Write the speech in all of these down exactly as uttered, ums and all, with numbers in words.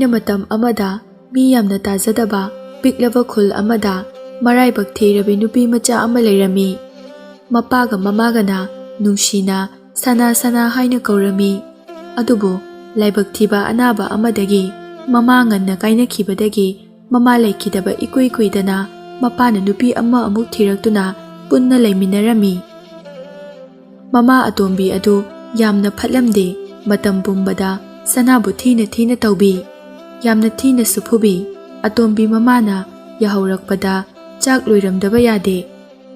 ꯃꯇꯝ ꯑꯃꯗ ꯃꯤ ꯌꯥꯝꯅ ꯇꯥꯖꯗꯕ ꯄꯤꯛꯂꯕ ꯈꯨꯜ ꯑꯃꯗ ꯃꯔꯥꯏꯕꯛ ꯊꯤꯔꯕꯤ ꯅꯨꯄꯤ ꯃꯆꯥ ꯑꯃ ꯂꯩꯔꯝꯃꯤ꯫ ꯃꯄꯥꯒ ꯃꯃꯥꯒꯅ ꯅꯨꯡꯁꯤꯅ "ꯁꯅꯥ, ꯁꯅꯥ" ꯍꯥꯏꯅ ꯀꯧꯔꯝꯃꯤ꯫ ꯑꯗꯨꯕꯨ ꯂꯥꯏꯕꯛ ꯊꯤꯕ ꯑꯅꯥꯕ ꯑꯃꯗꯒꯤ ꯃꯃꯥ ꯉꯟꯅ ꯀꯥꯏꯅꯈꯤꯕꯗꯒꯤ ꯃꯃꯥ ꯂꯩꯈꯤꯗꯕ ꯏꯀꯨꯏ ꯀꯨꯏꯗꯅ ꯃꯄꯥꯅ ꯅꯨꯄꯤ ꯑꯃ ꯑꯃꯨꯛ ꯊꯤꯔꯛꯇꯨꯅ ꯄꯨꯟꯅ ꯂꯩꯃꯤꯟꯅꯔꯝꯃꯤ꯫ ꯃꯃꯥ ꯑꯇꯣꯝꯕꯤ ꯑꯗꯨ ꯌꯥꯝꯅ ꯐꯠꯂꯝꯗꯦ꯫ ꯃꯇꯝ ꯄꯨꯝꯕꯗ ꯁꯅꯥꯕꯨ ꯊꯤꯅ ꯊꯤꯅ ꯇꯧꯕꯤ꯫ ꯌꯥꯝꯅ ꯊꯤꯅꯁꯨ ꯐꯨꯕꯤ꯫ ꯑꯇꯣꯝꯕꯤ ꯃꯃꯥꯅ ꯌꯥꯍꯧꯔꯛꯄꯗ ꯆꯥꯛ ꯂꯣꯏꯔꯝꯗꯕ ꯌꯥꯗꯦ꯫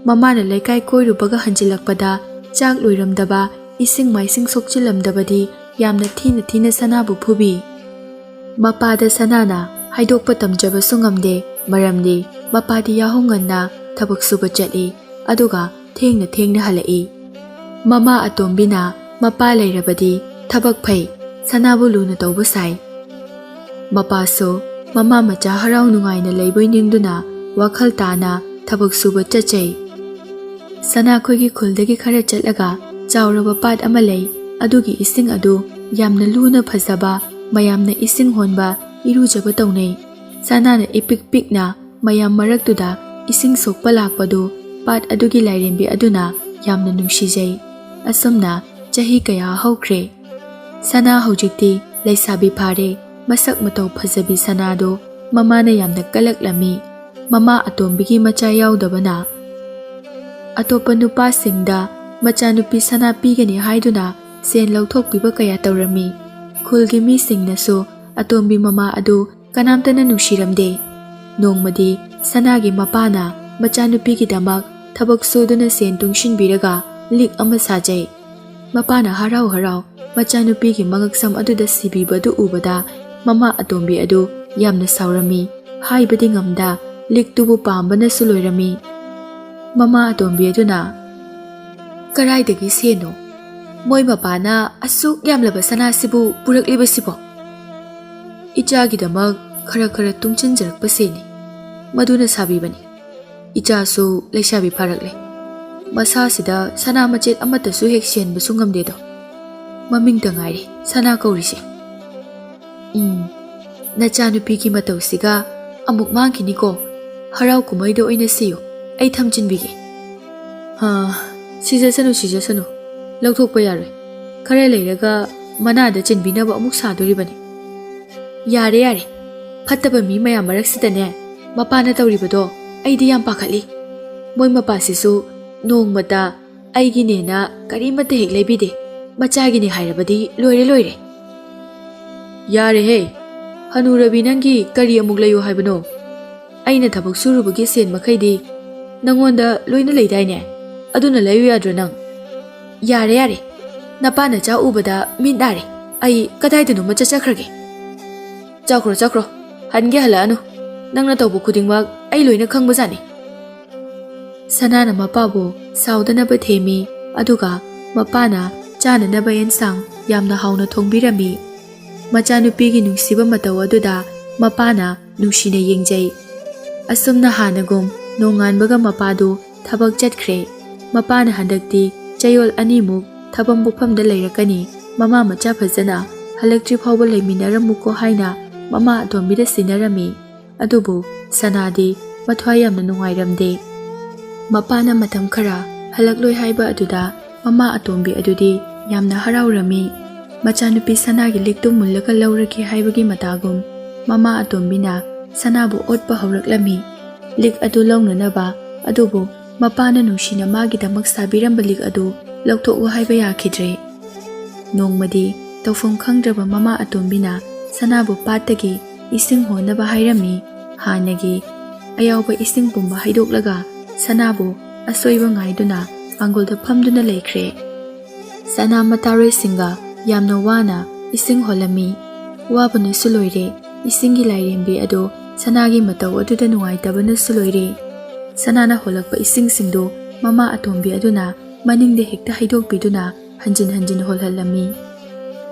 ꯃꯃꯥꯅ ꯂꯩꯀꯥꯏ ꯀꯣꯏꯔꯨꯕꯒ ꯍꯟꯖꯤꯜꯂꯛꯄꯗ ꯆꯥꯛ ꯂꯣꯏꯔꯝꯗꯕ, ꯏꯁꯤꯡ ꯃꯥꯏꯁꯤꯡ ꯁꯣꯛꯆꯤꯜꯂꯝꯗꯕꯗꯤ ꯌꯥꯝꯅ ꯊꯤꯅ ꯊꯤꯅ ꯁꯅꯥꯕꯨ ꯐꯨꯕꯤ꯫ ꯃꯄꯥꯗ ꯁꯅꯥꯅ ꯍꯥꯏꯗꯣꯛꯄ ꯇꯝꯖꯕꯁꯨ ꯉꯝꯗꯦ, ꯃꯔꯝꯗꯤ ꯃꯄꯥꯗꯤ ꯌꯥꯍꯧ ꯉꯟꯅ ꯊꯕꯛ ꯁꯨꯕ ꯆꯠꯂꯤ, ꯑꯗꯨꯒ ꯊꯦꯡꯅ ꯊꯦꯡꯅ ꯍꯜꯂꯛꯏ꯫ ꯃꯃꯥ ꯑꯇꯣꯝꯕꯤꯅ ꯃꯄꯥ ꯂꯩꯔꯕꯗꯤ ꯊꯕꯛ ꯐꯩ, ꯁꯅꯥꯕꯨ ꯂꯨꯅ ꯇꯧꯕ ꯁꯥꯏ꯫ ꯃꯄꯥꯁꯨ ꯃꯃꯥ ꯃꯆꯥ ꯍꯔꯥꯎ ꯅꯨꯡꯉꯥꯏꯅ ꯂꯩꯕꯣꯏ ꯅꯤꯡꯗꯨꯅ ꯋꯥꯈꯜ ꯇꯥꯅ ꯊꯕꯛ ꯁꯨꯕ ꯆꯠꯆꯩ꯫ ꯁꯅꯥꯈꯣꯏꯒꯤ ꯈꯨꯜꯗꯒꯤ ꯈꯔ ꯆꯠꯂꯒ ꯆꯥꯎꯔꯕ ꯄꯥꯠ ꯑꯃ ꯂꯩ꯫ ꯑꯗꯨꯒꯤ ꯏꯁꯤꯡ ꯑꯗꯨ ꯌꯥꯝꯅ ꯂꯨꯅ ꯐꯖꯕ, ꯃꯌꯥꯝꯅ ꯏꯁꯤꯡ ꯍꯣꯟꯕ, ꯏꯔꯨꯖꯕ ꯇꯧꯅꯩ꯫ ꯁꯅꯥꯅ ꯏꯄꯤꯛ ꯄꯤꯛꯅ ꯃꯌꯥꯝ ꯃꯔꯛꯇꯨꯗ ꯏꯁꯤꯡ ꯁꯣꯛꯄ ꯂꯥꯛꯄꯗꯨ ꯄꯥꯠ ꯑꯗꯨꯒꯤ ꯂꯥꯏꯔꯦꯝꯕꯤ ꯑꯗꯨꯅ ꯌꯥꯝꯅ ꯅꯨꯡꯁꯤꯖꯩ꯫ ꯑꯁꯨꯝꯅ ꯆꯍꯤ ꯀꯌꯥ ꯍꯧꯈ꯭ꯔꯦ꯫ ꯁꯅꯥ ꯍꯧꯖꯤꯛꯇꯤ ꯂꯩꯁꯥꯕꯤ ꯐꯥꯔꯦ꯫ ꯃꯁꯛ ꯃꯇꯧ ꯐꯖꯕꯤ ꯁꯅꯥꯗꯨ ꯃꯃꯥꯅ ꯌꯥꯝꯅ ꯀꯜꯂꯛꯂꯝꯃꯤ꯫ ꯃꯃꯥ ꯑꯇꯣꯝꯕꯤꯒꯤ ꯃꯆꯥ ꯌꯥꯎꯗꯕꯅ ꯑꯇꯣꯞꯄ ꯅꯨꯄꯥꯁꯤꯡꯗ ꯃꯆꯥꯅꯨꯄꯤ ꯁꯅꯥ ꯄꯤꯒꯅꯤ ꯍꯥꯏꯗꯨꯅ ꯁꯦꯟ ꯂꯧꯊꯣꯛꯄꯤꯕ ꯀꯌꯥ ꯇꯧꯔꯝꯃꯤ꯫ ꯈꯨꯜꯒꯤ ꯃꯤꯁꯤꯡꯅꯁꯨ ꯑꯇꯣꯝꯕꯤ ꯃꯃꯥ ꯑꯗꯨ ꯀꯅꯥꯝꯇꯅ ꯅꯨꯡꯁꯤꯔꯝꯗꯦ꯫ ꯅꯣꯡꯃꯗꯤ ꯁꯅꯥꯒꯤ ꯃꯄꯥꯅ ꯃꯆꯥꯅꯨꯄꯤꯒꯤꯗꯃꯛ ꯊꯕꯛ ꯁꯨꯗꯨꯅ ꯁꯦꯟ ꯇꯨꯡꯁꯤꯟꯕꯤꯔꯒ ꯂꯤꯛ ꯑꯃ ꯁꯥꯖꯩ꯫ ꯃꯄꯥꯅ ꯍꯔꯥꯎ ꯍꯔꯥꯎ ꯃꯆꯥꯅꯨꯄꯤꯒꯤ ꯃꯉꯛꯁꯝ ꯑꯗꯨꯗ ꯁꯤꯕꯤꯕꯗꯨ ꯎꯕꯗ ꯃꯃꯥ ꯑꯇꯣꯝꯕꯤ ꯑꯗꯨ ꯌꯥꯝꯅ ꯁꯥꯎꯔꯝꯃꯤ꯫ ꯍꯥꯏꯕꯗꯤ ꯉꯝꯗ ꯂꯤꯛꯇꯨꯕꯨ ꯄꯥꯝꯕꯅꯁꯨ ꯂꯣꯏꯔꯝꯃꯤ꯫ ꯃꯃꯥ ꯑꯇꯣꯝꯕꯤ ꯑꯗꯨꯅ, "ꯀꯔꯥꯏꯗꯒꯤ ꯁꯦꯟꯅꯣ? ꯃꯣꯏ ꯃꯄꯥꯅ ꯑꯁꯨꯛ ꯌꯥꯝꯂꯕ ꯁꯅꯥꯁꯤꯕꯨ ꯄꯨꯔꯛꯂꯤꯕꯁꯤꯕꯣ?" "ꯏꯆꯥꯒꯤꯗꯃꯛ ꯈꯔ ꯈꯔ ꯇꯨꯡꯁꯤꯟꯖꯔꯛꯄ ꯁꯦꯟꯅꯤ꯫ ꯃꯗꯨꯅ ꯁꯥꯕꯤꯕꯅꯤ꯫ ꯏꯆꯥꯁꯨ ꯂꯩꯁꯥꯕꯤ ꯐꯥꯔꯛꯂꯦ꯫ ꯃꯁꯥꯁꯤꯗ ꯁꯅꯥ ꯃꯆꯦꯠ ꯑꯃꯠꯇꯁꯨ ꯍꯦꯛ ꯁꯦꯟꯕꯁꯨ ꯉꯝꯗꯦꯗꯣ꯫ ꯃꯃꯤꯡꯇ ꯉꯥꯏꯔꯦ ꯁꯅꯥ ꯀꯧꯔꯤꯁꯦ꯫" ꯎꯝ, "ꯅꯆꯥꯅꯨꯄꯤꯒꯤ ꯃꯇꯧꯁꯤꯒ ꯑꯃꯨꯛ ꯃꯥꯡꯈꯤꯅꯤꯀꯣ꯫ ꯍꯔꯥꯎ ꯀꯨꯝꯍꯩꯗ ꯑꯣꯏꯅ ꯁꯤꯌꯨ, ꯑꯩ ꯊꯝꯖꯤꯟꯕꯤꯒꯦ"꯫ "ꯍꯥ, ꯁꯤꯖꯁꯅꯨ, ꯁꯤꯖꯁꯅꯨ, ꯂꯧꯊꯣꯛꯄ ꯌꯥꯔꯣꯏ꯫ ꯈꯔ ꯂꯩꯔꯒ ꯃꯅꯥꯗ ꯆꯤꯟꯕꯤꯅꯕ ꯑꯃꯨꯛ ꯁꯥꯗꯣꯔꯤꯕꯅꯤ"꯫ "ꯌꯥꯔꯦ, ꯌꯥꯔꯦ, ꯐꯠꯇꯕ ꯃꯤ ꯃꯌꯥꯝ ꯃꯔꯛꯁꯤꯗꯅꯦ ꯃꯄꯥꯅ ꯇꯧꯔꯤꯕꯗꯣ ꯑꯩꯗꯤ ꯌꯥꯝ ꯄꯥꯈꯠꯂꯤ꯫ ꯃꯣꯏ ꯃꯄꯥꯁꯤꯁꯨ ꯅꯣꯡꯃꯇ ꯑꯩꯒꯤꯅꯦꯅ ꯀꯔꯤꯃꯠꯇ ꯍꯦꯛ ꯂꯩꯕꯤꯗꯦ꯫ ꯃꯆꯥꯒꯤꯅꯦ ꯍꯥꯏꯔꯕꯗꯤ ꯂꯣꯏꯔꯦ, ꯂꯣꯏꯔꯦ"꯫ "ꯌꯥꯔꯦꯍꯦ, ꯍꯅꯨꯔꯕꯤ, ꯅꯪꯒꯤ ꯀꯔꯤ ꯑꯃꯨꯛ ꯂꯩꯌꯨ ꯍꯥꯏꯕꯅꯣ? ꯑꯩꯅ ꯊꯕꯛ ꯁꯨꯔꯨꯕꯒꯤ ꯁꯦꯟ ꯃꯈꯩꯗꯤ ꯅꯪꯉꯣꯟꯗ ꯂꯣꯏꯅ ꯂꯩꯗꯥꯏꯅꯦ? ꯑꯗꯨꯅ ꯂꯩꯌꯨ ꯌꯥꯗ꯭ꯔꯣ ꯅꯪ?" "ꯌꯥꯔꯦ, ꯌꯥꯔꯦ, ꯅꯄꯥ ꯅꯆꯥ ꯎꯕꯗ ꯃꯤꯠ ꯅꯥꯔꯦ꯫ ꯑꯩ ꯀꯗꯥꯏꯗꯅꯣꯃ ꯆꯠꯆꯈ꯭ꯔꯒꯦ"꯫ "ꯆꯠꯈ꯭ꯔꯣ, ꯆꯠꯈ꯭ꯔꯣ, ꯍꯟꯒꯦ ꯍꯜꯂꯛꯑꯅꯨ꯫ ꯅꯪꯅ ꯇꯧꯕ ꯈꯨꯗꯤꯡꯃꯛ ꯑꯩ ꯂꯣꯏꯅ ꯈꯪꯕꯖꯥꯠꯅꯤ"꯫ ꯁꯅꯥꯅ ꯃꯄꯥꯕꯨ ꯁꯥꯎꯗꯅꯕ ꯊꯦꯝꯃꯤ, ꯑꯗꯨꯒ ꯃꯄꯥꯅ ꯆꯥꯅꯅꯕ ꯑꯦꯟꯁꯥꯡ ꯌꯥꯝꯅ ꯍꯥꯎꯅ ꯊꯣꯡꯕꯤꯔꯝꯃꯤ꯫ ꯃꯆꯥꯅꯨꯄꯤꯒꯤ ꯅꯨꯡꯁꯤꯕ ꯃꯇꯧ ꯑꯗꯨꯗ ꯃꯄꯥꯅ ꯅꯨꯡꯁꯤꯅ ꯌꯦꯡꯖꯩ꯫ ꯑꯁꯨꯝꯅ ꯍꯥꯟꯅꯒꯨꯝ ꯅꯣꯡꯉꯥꯟꯕꯒ ꯃꯄꯥꯗꯨ ꯊꯕꯛ ꯆꯠꯈ꯭ꯔꯦ꯫ ꯃꯄꯥꯅ ꯍꯟꯗꯛꯇꯤ ꯆꯌꯣꯜ ꯑꯅꯤꯃꯨꯛ ꯊꯕꯛ ꯃꯐꯝꯗ ꯂꯩꯔꯛꯀꯅꯤ, ꯃꯃꯥ ꯃꯆꯥ ꯐꯖꯅ ꯍꯜꯂꯛꯇ꯭ꯔꯤ ꯐꯥꯎꯕ ꯂꯩꯃꯤꯟꯅꯔꯝꯃꯨꯀꯣ ꯍꯥꯏꯅ ꯃꯃꯥ ꯑꯇꯣꯝꯕꯤꯗ ꯁꯤꯟꯅꯔꯝꯃꯤ꯫ ꯑꯗꯨꯕꯨ ꯁꯅꯥꯗꯤ ꯃꯊ꯭ꯋꯥꯏ ꯌꯥꯝꯅ ꯅꯨꯡꯉꯥꯏꯔꯝꯗꯦ꯫ ꯃꯄꯥꯅ ꯃꯇꯝ ꯈꯔ ꯍꯜꯂꯛꯂꯣꯏ ꯍꯥꯏꯕ ꯑꯗꯨꯗ ꯃꯃꯥ ꯑꯇꯣꯝꯕꯤ ꯑꯗꯨꯗꯤ ꯌꯥꯝꯅ ꯍꯔꯥꯎꯔꯝꯃꯤ꯫ ꯃꯆꯥꯅꯨꯄꯤ ꯁꯅꯥꯒꯤ ꯂꯤꯛꯇꯨ ꯃꯨꯜꯂꯒ ꯂꯧꯔꯒꯦ ꯍꯥꯏꯕꯒꯤ ꯃꯇꯥꯒꯨꯝ ꯃꯃꯥ ꯑꯇꯣꯝꯕꯤꯅ ꯁꯅꯥꯕꯨ ꯑꯣꯠꯄ ꯍꯧꯔꯛꯂꯝꯃꯤ꯫ ꯂꯤꯛ ꯑꯗꯨ ꯂꯧꯅꯅꯕ, ꯑꯗꯨꯕꯨ ꯃꯄꯥꯅ ꯅꯨꯡꯁꯤꯅ ꯃꯥꯒꯤꯗꯃꯛ ꯁꯥꯕꯤꯔꯝꯕ ꯂꯤꯛ ꯑꯗꯨ ꯂꯧꯊꯣꯛꯎ ꯍꯥꯏꯕ ꯌꯥꯈꯤꯗ꯭ꯔꯦ꯫ ꯅꯣꯡꯃꯗꯤ ꯇꯧꯐꯝ ꯈꯪꯗ꯭ꯔꯕ ꯃꯃꯥ ꯑꯇꯣꯝꯕꯤꯅ ꯁꯅꯥꯕꯨ ꯄꯥꯠꯇꯒꯤ ꯏꯁꯤꯡ ꯍꯣꯟꯅꯕ ꯍꯥꯏꯔꯝꯃꯤ꯫ ꯍꯥꯟꯅꯒꯤ ꯑꯌꯥꯎꯕ ꯏꯁꯤꯡ ꯄꯨꯝꯕ ꯍꯩꯗꯣꯛꯂꯒ ꯁꯅꯥꯕꯨ ꯑꯁꯣꯏꯕ ꯉꯥꯏꯗꯨꯅ ꯄꯥꯡꯒꯜꯗ ꯐꯝꯗꯨꯅ ꯂꯩꯈ꯭ꯔꯦ꯫ ꯁꯅꯥ ꯃꯇꯥꯔꯣꯏꯁꯤꯡꯒ ꯌꯥꯝꯅ ꯋꯥꯅ ꯏꯁꯤꯡ ꯍꯣꯜꯂꯝꯃꯤ꯫ ꯋꯥꯕꯅꯁꯨ ꯂꯣꯏꯔꯦ꯫ ꯏꯁꯤꯡꯒꯤ ꯂꯥꯏꯔꯦꯝꯕꯤ ꯑꯗꯨ ꯁꯅꯥꯒꯤ ꯃꯇꯧ ꯑꯗꯨꯗ ꯅꯨꯡꯉꯥꯏꯇꯕꯅꯁꯨ ꯂꯣꯏꯔꯦ꯫ ꯁꯅꯥꯅ ꯍꯣꯜꯂꯛꯄ ꯏꯁꯤꯡꯁꯤꯡꯗꯨ ꯃꯃꯥ ꯑꯇꯣꯝꯕꯤ ꯑꯗꯨꯅ ꯃꯅꯤꯡꯗ ꯍꯦꯛꯇ ꯍꯩꯗꯣꯛꯄꯤꯗꯨꯅ ꯍꯟꯖꯤꯟ ꯍꯟꯖꯤꯟ ꯍꯣꯜꯍꯜꯂꯝꯃꯤ꯫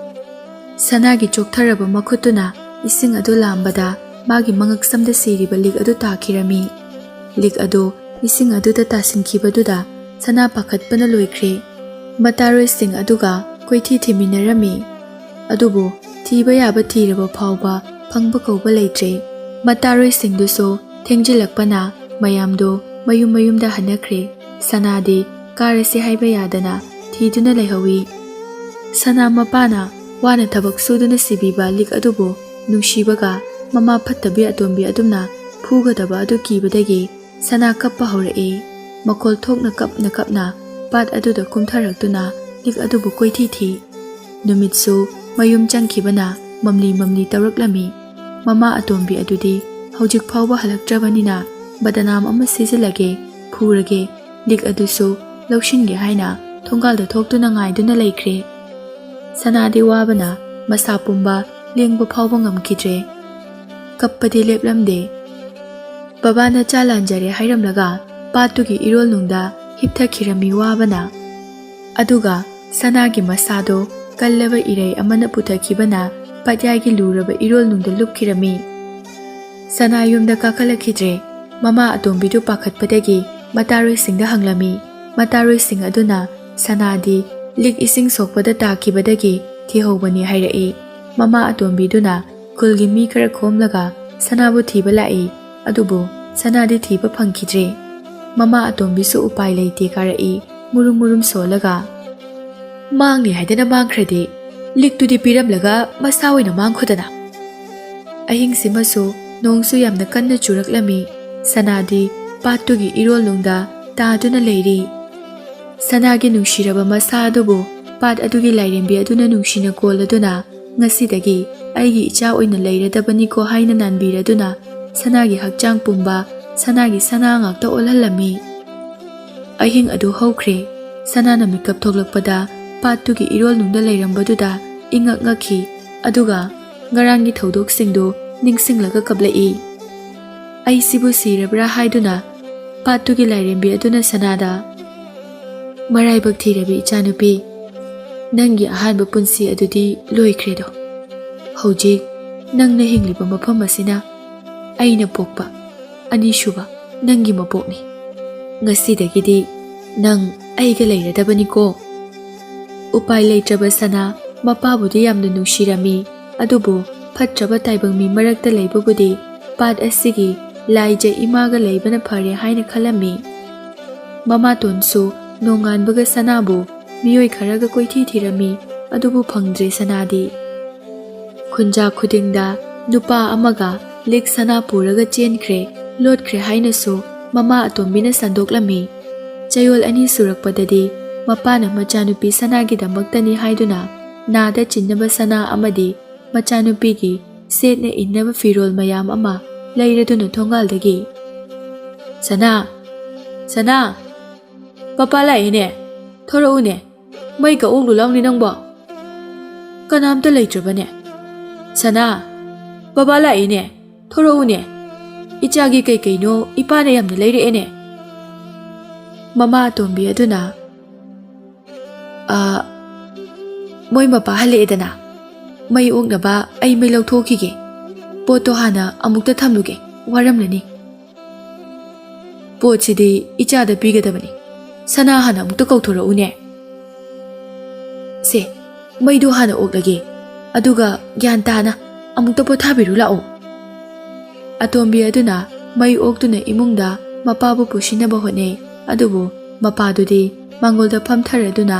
ꯁꯅꯥꯒꯤ ꯆꯣꯛꯊꯔꯕ ꯃꯈꯨꯠꯇꯨꯅ ꯏꯁꯤꯡ ꯑꯗꯨ ꯂꯥꯝꯕꯗ ꯃꯥꯒꯤ ꯃꯉꯛꯁꯝꯗ ꯁꯤꯔꯤꯕ ꯂꯤꯛ ꯑꯗꯨ ꯇꯥꯈꯤꯔꯝꯃꯤ꯫ ꯂꯤꯛ ꯑꯗꯨ ꯏꯁꯤꯡ ꯑꯗꯨꯗ ꯇꯥꯁꯤꯟꯈꯤꯕꯗꯨꯗ ꯁꯅꯥ ꯄꯥꯈꯠꯄꯅ ꯂꯣꯏꯈ꯭ꯔꯦ꯫ ꯃꯇꯥꯔꯣꯏꯁꯤꯡ ꯑꯗꯨꯒ ꯀꯣꯏꯊꯤ ꯊꯤꯃꯤꯟꯅꯔꯝꯃꯤ꯫ ꯑꯗꯨꯕꯨ ꯊꯤꯕ ꯌꯥꯕ ꯊꯤꯔꯕ ꯐꯥꯎꯕ ꯐꯪꯕ ꯀꯧꯕ ꯂꯩꯇ꯭ꯔꯦ꯫ ꯃꯇꯥꯔꯣꯏꯁꯤꯡꯗꯨꯁꯨ ꯊꯦꯡꯖꯤꯜꯂꯛꯄꯅ ꯃꯌꯥꯝꯗꯣ ꯃꯌꯨꯝ ꯃꯌꯨꯝꯗ ꯍꯟꯅꯈ꯭ꯔꯦ꯫ ꯁꯅꯥꯗꯤ ꯀꯥꯔꯁꯤ ꯍꯥꯏꯕ ꯌꯥꯗꯅ ꯊꯤꯗꯨꯅ ꯂꯩꯍꯧꯏ꯫ ꯁꯅꯥ ꯃꯄꯥꯅ ꯋꯥꯅ ꯊꯕꯛ ꯁꯨꯗꯨꯅ ꯁꯤꯕꯤꯕ ꯂꯤꯛ ꯑꯗꯨꯕꯨ ꯅꯨꯡꯁꯤꯕꯒ ꯃꯃꯥ ꯐꯠꯇꯕꯤ ꯑꯇꯣꯝꯕꯤ ꯑꯗꯨꯝꯅ ꯐꯨꯒꯗꯕ ꯑꯗꯨ ꯀꯤꯕꯗꯒꯤ ꯁꯅꯥ ꯀꯞꯄ ꯍꯧꯔꯛꯏ꯫ ꯃꯈꯣꯜ ꯊꯣꯛꯅ ꯀꯞꯅ ꯀꯞꯅ ꯄꯥꯠ ꯑꯗꯨꯗ ꯀꯨꯝꯊꯔꯛꯇꯨꯅ ꯂꯤꯛ ꯑꯗꯨꯕꯨ ꯀꯣꯏꯊꯤ ꯊꯤ꯫ ꯅꯨꯃꯤꯠꯁꯨ ꯃꯌꯨꯝ ꯆꯪꯈꯤꯕꯅ ꯃꯝꯂꯤ ꯃꯝꯂꯤ ꯇꯧꯔꯛꯂꯝꯃꯤ꯫ ꯃꯃꯥ ꯑꯇꯣꯝꯕꯤ ꯑꯗꯨꯗꯤ ꯍꯧꯖꯤꯛ ꯐꯥꯎꯕ ꯍꯜꯂꯛꯇ꯭ꯔꯕꯅꯤꯅ ꯕꯗꯅꯥꯝ ꯑꯃ ꯁꯤꯖꯤꯜꯂꯒꯦ, ꯐꯨꯔꯒꯦ, ꯂꯤꯛ ꯑꯗꯨꯁꯨ ꯂꯧꯁꯤꯟꯒꯦ ꯍꯥꯏꯅ ꯊꯣꯡꯒꯥꯜꯗ ꯊꯣꯛꯇꯨꯅ ꯉꯥꯏꯗꯨꯅ ꯂꯩꯈ꯭ꯔꯦ꯫ ꯁꯅꯥꯗꯤ ꯋꯥꯕꯅ ꯃꯁꯥ ꯄꯨꯝꯕ ꯂꯦꯡꯕ ꯐꯥꯎꯕ ꯉꯝꯈꯤꯗ꯭ꯔꯦ꯫ ꯀꯞꯄꯗꯤ ꯂꯦꯞꯂꯝꯗꯦ꯫ ꯕꯕꯥꯅ ꯆꯥ ꯂꯥꯟꯖꯔꯦ ꯍꯥꯏꯔꯝꯂꯒ ꯄꯥꯠꯇꯨꯒꯤ ꯏꯔꯣꯜꯅꯨꯡꯗ ꯍꯤꯞꯊꯈꯤꯔꯝꯃꯤ ꯋꯥꯕꯅ꯫ ꯑꯗꯨꯒ ꯁꯅꯥꯒꯤ ꯃꯁꯥꯗꯣ ꯀꯜꯂꯕ ꯏꯔꯩ ꯑꯃꯅ ꯄꯨꯊꯈꯤꯕꯅ ꯄꯥꯠꯌꯥꯏꯒꯤ ꯂꯨꯔꯕ ꯏꯔꯣꯜꯅꯨꯡꯗ ꯂꯨꯞꯈꯤꯔꯝꯃꯤ꯫ ꯁꯅꯥ ꯌꯨꯝꯗ ꯀꯥꯈꯠꯂꯛꯈꯤꯗ꯭ꯔꯦ꯫ ꯃꯃꯥ ꯑꯇꯣꯝꯕꯤꯗꯨ ꯄꯥꯈꯠꯄꯗꯒꯤ ꯃꯇꯥꯔꯣꯏꯁꯤꯡꯗ ꯍꯪꯂꯝꯃꯤ꯫ ꯃꯇꯥꯔꯣꯏꯁꯤꯡ ꯑꯗꯨꯅ ꯁꯅꯥꯗꯤ ꯂꯤꯛ ꯏꯁꯤꯡ ꯁꯣꯛꯄꯗ ꯇꯥꯈꯤꯕꯗꯒꯤ ꯊꯤꯍꯧꯕꯅꯤ ꯍꯥꯏꯔꯛꯏ꯫ ꯃꯃꯥ ꯑꯇꯣꯝꯕꯤꯗꯨꯅ ꯈꯨꯜꯒꯤ ꯃꯤ ꯈꯔ ꯈꯣꯝꯂꯒ ꯁꯅꯥꯕꯨ ꯊꯤꯕ ꯂꯥꯛꯏ꯫ ꯑꯗꯨꯕꯨ ꯁꯅꯥꯗꯤ ꯊꯤꯕ ꯐꯪꯈꯤꯗ꯭ꯔꯦ꯫ ꯃꯃꯥ ꯑꯇꯣꯝꯕꯤꯁꯨ ꯎꯄꯥꯏ ꯂꯩꯇꯦ ꯀꯥꯔꯛꯏ, ꯃꯨꯔꯨꯝ ꯃꯨꯔꯨꯝ ꯁꯣꯜꯂꯒ꯫ "ꯃꯥꯡꯂꯤ ꯍꯥꯏꯗꯅ ꯃꯥꯡꯈ꯭ꯔꯗꯤ, ꯂꯤꯛꯇꯨꯗꯤ ꯄꯤꯔꯝꯂꯒ ꯃꯁꯥ ꯑꯣꯏꯅ ꯃꯥꯡꯈꯣꯗꯅ꯫" ꯑꯍꯤꯡꯁꯤꯃꯁꯨ ꯅꯣꯡꯁꯨ ꯌꯥꯝꯅ ꯀꯟꯅ ꯆꯨꯔꯛꯂꯝꯃꯤ꯫ ꯁꯅꯥꯗꯤ ꯄꯥꯠꯇꯨꯒꯤ ꯏꯔꯣꯜꯅꯨꯡꯗ ꯇꯥꯗꯨꯅ ꯂꯩꯔꯤ꯫ ꯁꯅꯥꯒꯤ ꯅꯨꯡꯁꯤꯔꯕ ꯃꯁꯥ ꯑꯗꯨꯕꯨ ꯄꯥꯠ ꯑꯗꯨꯒꯤ ꯂꯥꯏꯔꯦꯝꯕꯤ ꯑꯗꯨꯅ ꯅꯨꯡꯁꯤꯅ ꯀꯣꯜꯂꯗꯨꯅ, "ꯉꯁꯤꯗꯒꯤ ꯑꯩꯒꯤ ꯏꯆꯥ ꯑꯣꯏꯅ ꯂꯩꯔꯗꯕꯅꯤꯀꯣ" ꯍꯥꯏꯅ ꯅꯥꯟꯕꯤꯔꯗꯨꯅ, ꯁꯅꯥꯒꯤ ꯍꯛꯆꯥꯡ ꯄꯨꯝꯕ ꯁꯅꯥꯒꯤ ꯁꯅꯥ ꯉꯥꯛꯇ ꯑꯣꯜꯍꯜꯂꯝꯃꯤ꯫ ꯑꯍꯤꯡ ꯑꯗꯨ ꯍꯧꯈ꯭ꯔꯦ꯫ ꯁꯅꯥꯅ ꯃꯤꯀꯞ ꯊꯣꯛꯂꯛꯄꯗ ꯄꯥꯠꯇꯨꯒꯤ ꯏꯔꯣꯜꯅꯨꯡꯗ ꯂꯩꯔꯝꯕꯗꯨꯗ ꯏꯉꯛ ꯉꯛꯈꯤ꯫ ꯑꯗꯨꯒ ꯉꯔꯥꯡꯒꯤ ꯊꯧꯗꯣꯛꯁꯤꯡꯗꯨ ꯅꯤꯡꯁꯤꯡꯂꯒ ꯀꯞꯂꯛꯏ꯫ "ꯑꯩꯁꯤꯕꯨ ꯁꯤꯔꯕ꯭ꯔꯥ?" ꯍꯥꯏꯗꯨꯅ ꯄꯥꯠꯇꯨꯒꯤ ꯂꯥꯏꯔꯦꯝꯕꯤ ꯑꯗꯨꯅ ꯁꯅꯥꯗ, "ꯃꯔꯥꯏꯕꯛ ꯊꯤꯔꯕꯤ ꯏꯆꯥꯅꯨꯄꯤ, ꯅꯪꯒꯤ ꯑꯍꯥꯟꯕ ꯄꯨꯟꯁꯤ ꯑꯗꯨꯗꯤ ꯂꯣꯏꯈ꯭ꯔꯦꯗꯣ꯫ ꯍꯧꯖꯤꯛ ꯅꯪꯅ ꯍꯤꯡꯂꯤꯕ ꯃꯐꯝ ꯑꯁꯤꯅ ꯑꯩꯅ ꯄꯣꯛꯄ ꯑꯅꯤꯁꯨꯕ ꯅꯪꯒꯤ ꯃꯄꯣꯛꯅꯤ꯫ ꯉꯁꯤꯗꯒꯤꯗꯤ ꯅꯪ ꯑꯩꯒ ꯂꯩꯔꯗꯕꯅꯤꯀꯣ꯫" ꯎꯄꯥꯏ ꯂꯩꯇ꯭ꯔꯕ ꯁꯅꯥ ꯃꯄꯥꯕꯨꯗꯤ ꯌꯥꯝꯅ ꯅꯨꯡꯁꯤꯔꯝꯃꯤ, ꯑꯗꯨꯕꯨ ꯐꯠꯇ꯭ꯔꯕ ꯇꯥꯏꯕꯪ ꯃꯤ ꯃꯔꯛꯇ ꯂꯩꯕꯕꯨꯗꯤ ꯄꯥꯠ ꯑꯁꯤꯒꯤ ꯂꯥꯏꯖ ꯏꯃꯥꯒ ꯂꯩꯕꯅ ꯐꯔꯦ ꯍꯥꯏꯅ ꯈꯜꯂꯝꯃꯤ꯫ ꯃꯃꯥꯇꯣꯟꯁꯨ ꯅꯣꯡꯉꯥꯟꯕꯒ ꯁꯅꯥꯕꯨ ꯃꯤꯑꯣꯏ ꯈꯔꯒ ꯀꯣꯏꯊꯤ ꯊꯤꯔꯝꯃꯤ, ꯑꯗꯨꯕꯨ ꯐꯪꯗ꯭ꯔꯦ ꯁꯅꯥꯗꯤ꯫ ꯈꯨꯟꯖꯥ ꯈꯨꯗꯤꯡꯗ ꯅꯨꯄꯥ ꯑꯃꯒ ꯂꯤꯛ ꯁꯅꯥ ꯄꯨꯔꯒ ꯆꯦꯟꯈ꯭ꯔꯦ, ꯂꯣꯠꯈ꯭ꯔꯦ ꯍꯥꯏꯅꯁꯨ ꯃꯃꯥ ꯑꯇꯣꯝꯕꯤꯅ ꯁꯟꯗꯣꯛꯂꯝꯃꯤ꯫ ꯆꯌꯣꯜ ꯑꯅꯤ ꯁꯨꯔꯛꯄꯗꯗꯤ ꯃꯄꯥꯅ ꯃꯆꯥꯅꯨꯄꯤ ꯁꯅꯥꯒꯤꯗꯃꯛꯇꯅꯤ ꯍꯥꯏꯗꯨꯅ ꯅꯥꯗ ꯆꯤꯟꯅꯕ ꯁꯅꯥ ꯑꯃꯗꯤ ꯃꯆꯥꯅꯨꯄꯤꯒꯤ ꯁꯦꯠꯅ ꯏꯟꯅꯕ ꯐꯤꯔꯣꯜ ꯃꯌꯥꯝ ꯑꯃ ꯂꯩꯔꯗꯨꯅ ꯊꯣꯡꯒꯥꯜꯗꯒꯤ, "ꯁꯅꯥ! ꯁꯅꯥ! ꯄꯄꯥ ꯂꯥꯛꯏꯅꯦ! ꯊꯣꯔꯛꯎꯅꯦ! ꯃꯩꯒ ꯑꯣꯛꯂꯨ ꯂꯥꯎꯅꯤ ꯅꯪꯕꯣ!" ꯀꯅꯥꯝꯇ ꯂꯩꯇ꯭ꯔꯕꯅꯦ꯫ "ꯁꯅꯥ! ꯕꯕꯥ ꯂꯥꯛꯏꯅꯦ! ꯊꯣꯔꯛꯎꯅꯦ! ꯏꯆꯥꯒꯤ ꯀꯩ ꯀꯩꯅꯣ ꯏꯄꯥꯅ ꯌꯥꯝꯅ ꯂꯩꯔꯛꯑꯦꯅꯦ!" ꯃꯃꯥ ꯑꯇꯣꯝꯕꯤ ꯑꯗꯨꯅ, "ꯑ, ꯃꯣꯏ ꯃꯄꯥ ꯍꯜꯂꯛꯑꯦꯗꯅ, ꯃꯩ ꯑꯣꯛꯅꯕ ꯑꯩ ꯃꯩ ꯂꯧꯊꯣꯛꯈꯤꯒꯦ꯫ ꯄꯣꯠꯇꯣ ꯍꯥꯟꯅ ꯑꯃꯨꯛꯇ ꯊꯝꯂꯨꯒꯦ, ꯋꯥꯔꯝꯂꯅꯤ꯫ ꯄꯣꯠꯁꯤꯗꯤ ꯏꯆꯥꯗ ꯄꯤꯒꯗꯕꯅꯤ꯫ ꯁꯅꯥ ꯍꯥꯟꯅ ꯑꯃꯨꯛꯇ ꯀꯧꯊꯣꯔꯛꯎꯅꯦ꯫ ꯁꯦ, ꯃꯩꯗꯣ ꯍꯥꯟꯅ ꯑꯣꯛꯂꯒꯦ, ꯑꯗꯨꯒ ꯒ꯭ꯌꯥꯟ ꯇꯥꯅ ꯑꯃꯨꯛꯇ ꯄꯣꯊꯥꯕꯤꯔꯨ ꯂꯥꯛꯑꯣ꯫" ꯑꯇꯣꯝꯕꯤ ꯑꯗꯨꯅ ꯃꯩ ꯑꯣꯛꯇꯨꯅ ꯏꯃꯨꯡꯗ ꯃꯄꯥꯕꯨ ꯄꯨꯁꯤꯟꯅꯕ ꯍꯣꯠꯅꯩ꯫ ꯑꯗꯨꯕꯨ ꯃꯄꯥꯗꯨꯗꯤ ꯃꯥꯡꯒꯣꯜꯗ ꯐꯝꯊꯔꯗꯨꯅ,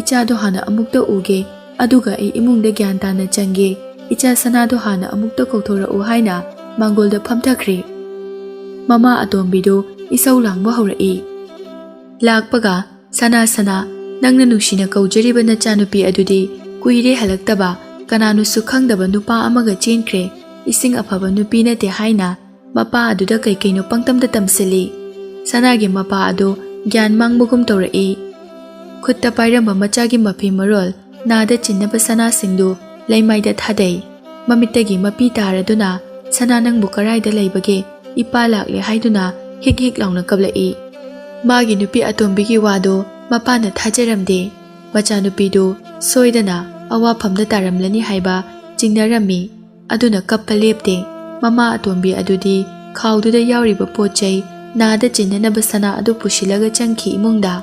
"ꯏꯆꯥꯗꯣ ꯍꯥꯟꯅ ꯑꯃꯨꯛꯇ ꯎꯒꯦ, ꯑꯗꯨꯒ ꯑꯩ ꯏꯃꯨꯡꯗ ꯒ꯭ꯌꯥꯟ ꯇꯥꯅ ꯆꯪꯒꯦ, ꯏꯆꯥ ꯁꯅꯥꯗꯣ ꯍꯥꯟꯅ ꯑꯃꯨꯛꯇ ꯀꯧꯊꯣꯔꯛꯎ" ꯍꯥꯏꯅ ꯃꯥꯡꯒꯣꯜꯗ ꯐꯝꯊꯈ꯭ꯔꯦ꯫ ꯃꯃꯥ ꯑꯇꯣꯝꯕꯤꯗꯨ ꯏꯁꯧ ꯂꯥꯡꯕ ꯍꯧꯔꯛꯏ꯫ ꯂꯥꯛꯄꯒ, "ꯁꯅꯥ, ꯁꯅꯥ, ꯅꯪꯅ ꯅꯨꯡꯁꯤꯅ ꯀꯧꯖꯔꯤꯕ ꯅꯆꯥꯅꯨꯄꯤ ꯑꯗꯨꯗꯤ ꯀꯨꯏꯔꯦ ꯍꯜꯂꯛꯇꯕ, ꯀꯅꯥꯅꯣꯁꯨ ꯈꯪꯗꯕ ꯅꯨꯄꯥ ꯑꯃꯒ ꯆꯦꯟꯈ꯭ꯔꯦ, ꯏꯁꯤꯡ ꯑꯐꯕ ꯅꯨꯄꯤ ꯅꯠꯇꯦ" ꯍꯥꯏꯅ ꯃꯄꯥ ꯑꯗꯨꯗ ꯀꯩ ꯀꯩꯅꯣ ꯄꯪꯇꯝꯗ ꯇꯝꯁꯤꯜꯂꯤ꯫ ꯁꯅꯥꯒꯤ ꯃꯄꯥ ꯑꯗꯨ ꯒ꯭ꯌꯥꯟ ꯃꯥꯡꯕꯒꯨꯝ ꯇꯧꯔꯛꯏ꯫ ꯈꯨꯠꯇ ꯄꯥꯏꯔꯝꯕ ꯃꯆꯥꯒꯤ ꯃꯐꯤ ꯃꯔꯣꯜ, ꯅꯥꯗ ꯆꯤꯟꯅꯕ ꯁꯅꯥꯁꯤꯡꯗꯨ ꯂꯩꯃꯥꯏꯗ ꯊꯥꯗꯩ꯫ ꯃꯃꯤꯠꯇꯒꯤ ꯃꯄꯤ ꯇꯥꯔꯗꯨꯅ, "ꯁꯅꯥ, ꯅꯪꯕꯨ ꯀꯔꯥꯏꯗ ꯂꯩꯕꯒꯦ? ꯏꯄꯥ ꯂꯥꯛꯂꯦ" ꯍꯥꯏꯗꯨꯅ ꯍꯤꯛ ꯍꯤꯛ ꯂꯥꯎꯅ ꯀꯞꯂꯛꯏ꯫ ꯃꯥꯒꯤ ꯅꯨꯄꯤ ꯑꯇꯣꯝꯕꯤꯒꯤ ꯋꯥꯗꯨ ꯃꯄꯥꯅ ꯊꯥꯖꯔꯝꯗꯦ꯫ ꯃꯆꯥꯅꯨꯄꯤꯗꯨ ꯁꯣꯏꯗꯅ ꯑꯋꯥꯐꯝꯗ ꯇꯥꯔꯝꯂꯅꯤ ꯍꯥꯏꯕ ꯆꯤꯡꯅꯔꯝꯃꯤ꯫ ꯑꯗꯨꯅ ꯀꯞꯄ ꯂꯦꯞꯇꯦ꯫ ꯃꯃꯥ ꯑꯇꯣꯝꯕꯤ ꯑꯗꯨꯗꯤ ꯈꯥꯎꯗꯨꯗ ꯌꯥꯎꯔꯤꯕ ꯄꯣꯠ ꯆꯩ ꯅꯥꯗ ꯆꯤꯟꯅꯅꯕ ꯁꯅꯥ ꯑꯗꯨ ꯄꯨꯁꯤꯜꯂꯒ ꯆꯪꯈꯤ ꯏꯃꯨꯡꯗ꯫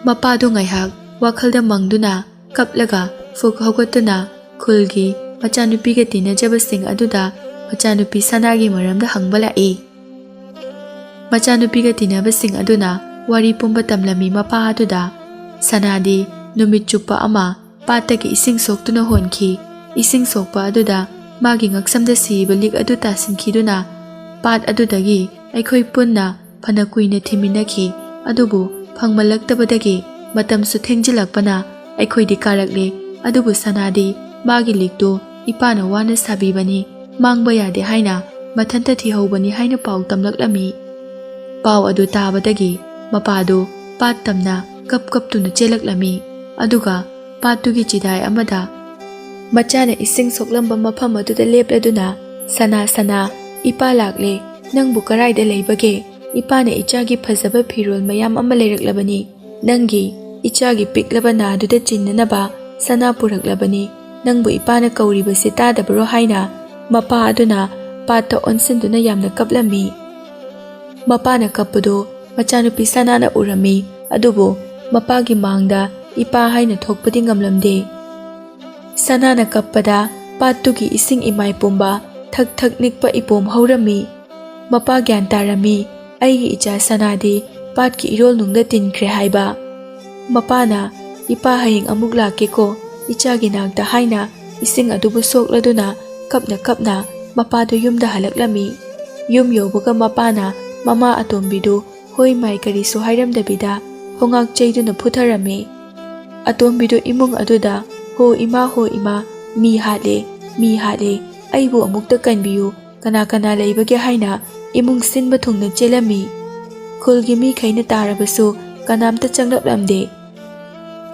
ꯃꯄꯥꯗꯨ ꯉꯥꯏꯍꯥꯛ ꯋꯥꯈꯜꯗ ꯃꯪꯗꯨꯅ ꯀꯞꯂꯒ ꯐꯨꯛ ꯍꯧꯒꯠꯇꯨꯅ ꯈꯨꯜꯒꯤ ꯃꯆꯥꯅꯨꯄꯤꯒ ꯇꯤꯟꯅꯖꯕꯁꯤꯡ ꯑꯗꯨꯗ ꯃꯆꯥꯅꯨꯄꯤ ꯁꯅꯥꯒꯤ ꯃꯔꯝꯗ ꯍꯪꯕ ꯂꯥꯛꯏ꯫ ꯃꯆꯥꯅꯨꯄꯤꯒ ꯇꯤꯟꯅꯕꯁꯤꯡ ꯑꯗꯨꯅ ꯋꯥꯔꯤ ꯄꯨꯝꯕ ꯇꯝꯂꯝꯃꯤ ꯃꯄꯥ ꯑꯗꯨꯗ꯫ ꯁꯅꯥꯗꯤ ꯅꯨꯃꯤꯠ ꯆꯨꯞꯄ ꯑꯃ ꯄꯥꯠꯇꯒꯤ ꯏꯁꯤꯡ ꯁꯣꯛꯇꯨꯅ ꯍꯣꯟꯈꯤ꯫ ꯏꯁꯤꯡ ꯁꯣꯛꯄ ꯑꯗꯨꯗ ꯃꯥꯒꯤ ꯉꯛꯁꯝꯗ ꯁꯤꯕ ꯂꯤꯛ ꯑꯗꯨ ꯇꯥꯁꯤꯟꯈꯤꯗꯨꯅ ꯄꯥꯠ ꯑꯗꯨꯗꯒꯤ ꯑꯩꯈꯣꯏ ꯄꯨꯟꯅ ꯐꯅ ꯀꯨꯏꯅ ꯊꯤꯃꯤꯟꯅꯈꯤ꯫ ꯑꯗꯨꯕꯨ ꯐꯪꯃꯜꯂꯛꯇꯕꯗꯒꯤ ꯃꯇꯝꯁꯨ ꯊꯦꯡꯖꯤꯜꯂꯛꯄꯅ ꯑꯩꯈꯣꯏꯗꯤ ꯀꯥꯔꯛꯂꯦ꯫ ꯑꯗꯨꯕꯨ ꯁꯅꯥꯗꯤ ꯃꯥꯒꯤ ꯂꯤꯛꯇꯨ ꯏꯄꯥꯅ ꯋꯥꯅ ꯁꯥꯕꯤꯕꯅꯤ, ꯃꯥꯡꯕ ꯌꯥꯗꯦ ꯍꯥꯏꯅ ꯃꯊꯟꯇ ꯊꯤꯍꯧꯕꯅꯤ ꯍꯥꯏꯅ ꯄꯥꯎ ꯇꯝꯂꯛꯂꯝꯃꯤ꯫ ꯄꯥꯎ ꯑꯗꯨ ꯇꯥꯕꯗꯒꯤ ꯃꯄꯥꯗꯨ ꯄꯥꯠ ꯇꯝꯅ ꯀꯞ ꯀꯞꯇꯨꯅ ꯆꯦꯜꯂꯛꯂꯝꯃꯤ꯫ ꯑꯗꯨꯒ ꯄꯥꯠꯇꯨꯒꯤ ꯆꯤꯗꯥꯏ ꯑꯃꯗ ꯃꯆꯥꯅ ꯏꯁꯤꯡ ꯁꯣꯛꯂꯝꯕ ꯃꯐꯝ ꯑꯗꯨꯗ ꯂꯦꯞꯂꯗꯨꯅ, "ꯁꯅꯥ, ꯁꯅꯥ, ꯏꯄꯥ ꯂꯥꯛꯂꯦ, ꯅꯪꯕꯨ ꯀꯔꯥꯏꯗ ꯂꯩꯕꯒꯦ? ꯏꯄꯥꯅ ꯏꯆꯥꯒꯤ ꯐꯖꯕ ꯐꯤꯔꯣꯜ ꯃꯌꯥꯝ ꯑꯃ ꯂꯩꯔꯛꯂꯕꯅꯤ, ꯅꯪꯒꯤ, ꯏꯆꯥꯒꯤ ꯄꯤꯛꯂꯕ ꯅꯥꯗꯨꯗ ꯆꯤꯟꯅꯅꯕ ꯁꯅꯥ ꯄꯨꯔꯛꯂꯕꯅꯤ, ꯅꯪꯕꯨ ꯏꯄꯥꯅ ꯀꯧꯔꯤꯕꯁꯤ ꯇꯥꯗꯕ꯭ꯔꯣ?" ꯍꯥꯏꯅ ꯃꯄꯥ ꯑꯗꯨꯅ ꯄꯥꯠꯇ ꯑꯣꯟꯁꯤꯟꯗꯨꯅ ꯌꯥꯝꯅ ꯀꯞꯂꯝꯃꯤ꯫ ꯃꯄꯥꯅ ꯀꯞꯄꯗꯨ ꯃꯆꯥꯅꯨꯄꯤ ꯁꯅꯥꯅ ꯎꯔꯝꯃꯤ, ꯑꯗꯨꯕꯨ ꯃꯄꯥꯒꯤ ꯃꯥꯡꯗ ꯏꯄꯥ ꯍꯥꯏꯅ ꯊꯣꯛꯄꯗꯤ ꯉꯝꯂꯝꯗꯦ꯫ ꯁꯅꯥꯅ ꯀꯞꯄꯗ ꯄꯥꯠꯇꯨꯒꯤ ꯏꯁꯤꯡ ꯏꯃꯥꯏ ꯄꯨꯝꯕ ꯊꯛ ꯊꯛ ꯅꯤꯛꯄ ꯏꯄꯣꯝ ꯍꯧꯔꯝꯃꯤ꯫ ꯃꯄꯥ ꯒ꯭ꯌꯥꯟ ꯇꯥꯔꯝꯃꯤ, ꯑꯩꯒꯤ ꯏꯆꯥ ꯁꯅꯥꯗꯤ ꯄꯥꯠꯀꯤ ꯏꯔꯣꯜꯅꯨꯡꯗ ꯇꯤꯟꯈ꯭ꯔꯦ ꯍꯥꯏꯕ꯫ ꯃꯄꯥꯅ, "ꯏꯄꯥ ꯍꯌꯦꯡ ꯑꯃꯨꯛ ꯂꯥꯛꯀꯦꯀꯣ ꯏꯆꯥꯒꯤ ꯅꯥꯛꯇ" ꯍꯥꯏꯅ ꯏꯁꯤꯡ ꯑꯗꯨꯕꯨ ꯁꯣꯛꯂꯗꯨꯅ ꯀꯞꯅ ꯀꯞꯅ ꯃꯄꯥꯗꯨ ꯌꯨꯝꯗ ꯍꯜꯂꯛꯂꯝꯃꯤ꯫ ꯌꯨꯝ ꯌꯧꯕꯒ ꯃꯄꯥꯅ ꯃꯃꯥ ꯑꯇꯣꯝꯕꯤꯗꯨ ꯍꯣꯏ ꯃꯥꯏ ꯀꯔꯤꯁꯨ ꯍꯥꯏꯔꯝꯗꯕꯤꯗ ꯈꯣꯡꯉꯥꯛ ꯆꯩꯗꯨꯅ ꯐꯨꯊꯔꯝꯃꯤ꯫ ꯑꯇꯣꯝꯕꯤꯗꯨ ꯏꯃꯨꯡ ꯑꯗꯨꯗ, "ꯍꯣ ꯏꯃꯥ, ꯍꯣ ꯏꯃꯥ, ꯃꯤ ꯍꯥꯠꯂꯦ, ꯃꯤ ꯍꯥꯠꯂꯦ, ꯑꯩꯕꯨ ꯑꯃꯨꯛꯇ ꯀꯟꯕꯤꯌꯨ, ꯀꯅꯥ ꯀꯅꯥ ꯂꯩꯕꯒꯦ?" ꯍꯥꯏꯅ ꯏꯃꯨꯡ ꯁꯤꯟꯕ ꯊꯨꯡꯅ ꯆꯦꯜꯂꯝꯃꯤ꯫ ꯈꯨꯜꯒꯤ ꯃꯤꯈꯩꯅ ꯇꯥꯔꯕꯁꯨ ꯀꯅꯥꯝꯇ ꯆꯪꯂꯛꯂꯝꯗꯦ꯫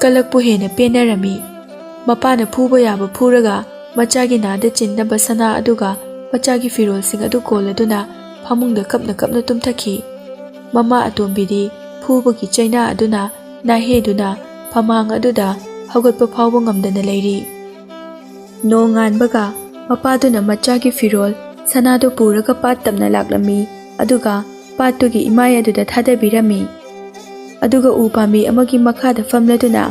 ꯀꯂꯛꯄꯨ ꯍꯦꯟꯅ ꯄꯦꯟꯅꯔꯝꯃꯤ꯫ ꯃꯄꯥꯅ ꯐꯨꯕ ꯌꯥꯕ ꯐꯨꯔꯒ ꯃꯆꯥꯒꯤ ꯅꯥꯗ ꯆꯤꯟꯅꯕ ꯁꯅꯥ ꯑꯗꯨꯒ ꯃꯆꯥꯒꯤ ꯐꯤꯔꯣꯜꯁꯤꯡ ꯑꯗꯨ ꯀꯣꯜꯂꯗꯨꯅ ꯐꯃꯨꯡꯗ ꯀꯞꯅ ꯀꯞꯅ ꯇꯨꯝꯊꯈꯤ꯫ ꯃꯃꯥ ꯑꯇꯣꯝꯕꯤꯗꯤ ꯐꯨꯕꯒꯤ ꯆꯩꯅꯥ ꯑꯗꯨꯅ ꯅꯥꯍꯦꯗꯨꯅ ꯐꯃꯥꯡ ꯑꯗꯨꯗ ꯍꯧꯒꯠꯄ ꯐꯥꯎꯕ ꯉꯝꯗꯅ ꯂꯩꯔꯤ꯫ ꯅꯣꯡꯉꯥꯟꯕꯒ ꯃꯄꯥꯗꯨꯅ ꯃꯆꯥꯒꯤ ꯐꯤꯔꯣꯜ ꯁꯅꯥꯗꯨ ꯄꯨꯔꯒ ꯄꯥꯠ ꯇꯝꯅ ꯂꯥꯛꯂꯝꯃꯤ, ꯑꯗꯨꯒ ꯄꯥꯠꯇꯨꯒꯤ ꯏꯃꯥꯏ ꯑꯗꯨꯗ ꯊꯥꯗꯕꯤꯔꯝꯃꯤ꯫ ꯑꯗꯨꯒ ꯎ ꯄꯥꯝꯕꯤ ꯑꯃꯒꯤ ꯃꯈꯥꯗ ꯐꯝꯂꯗꯨꯅ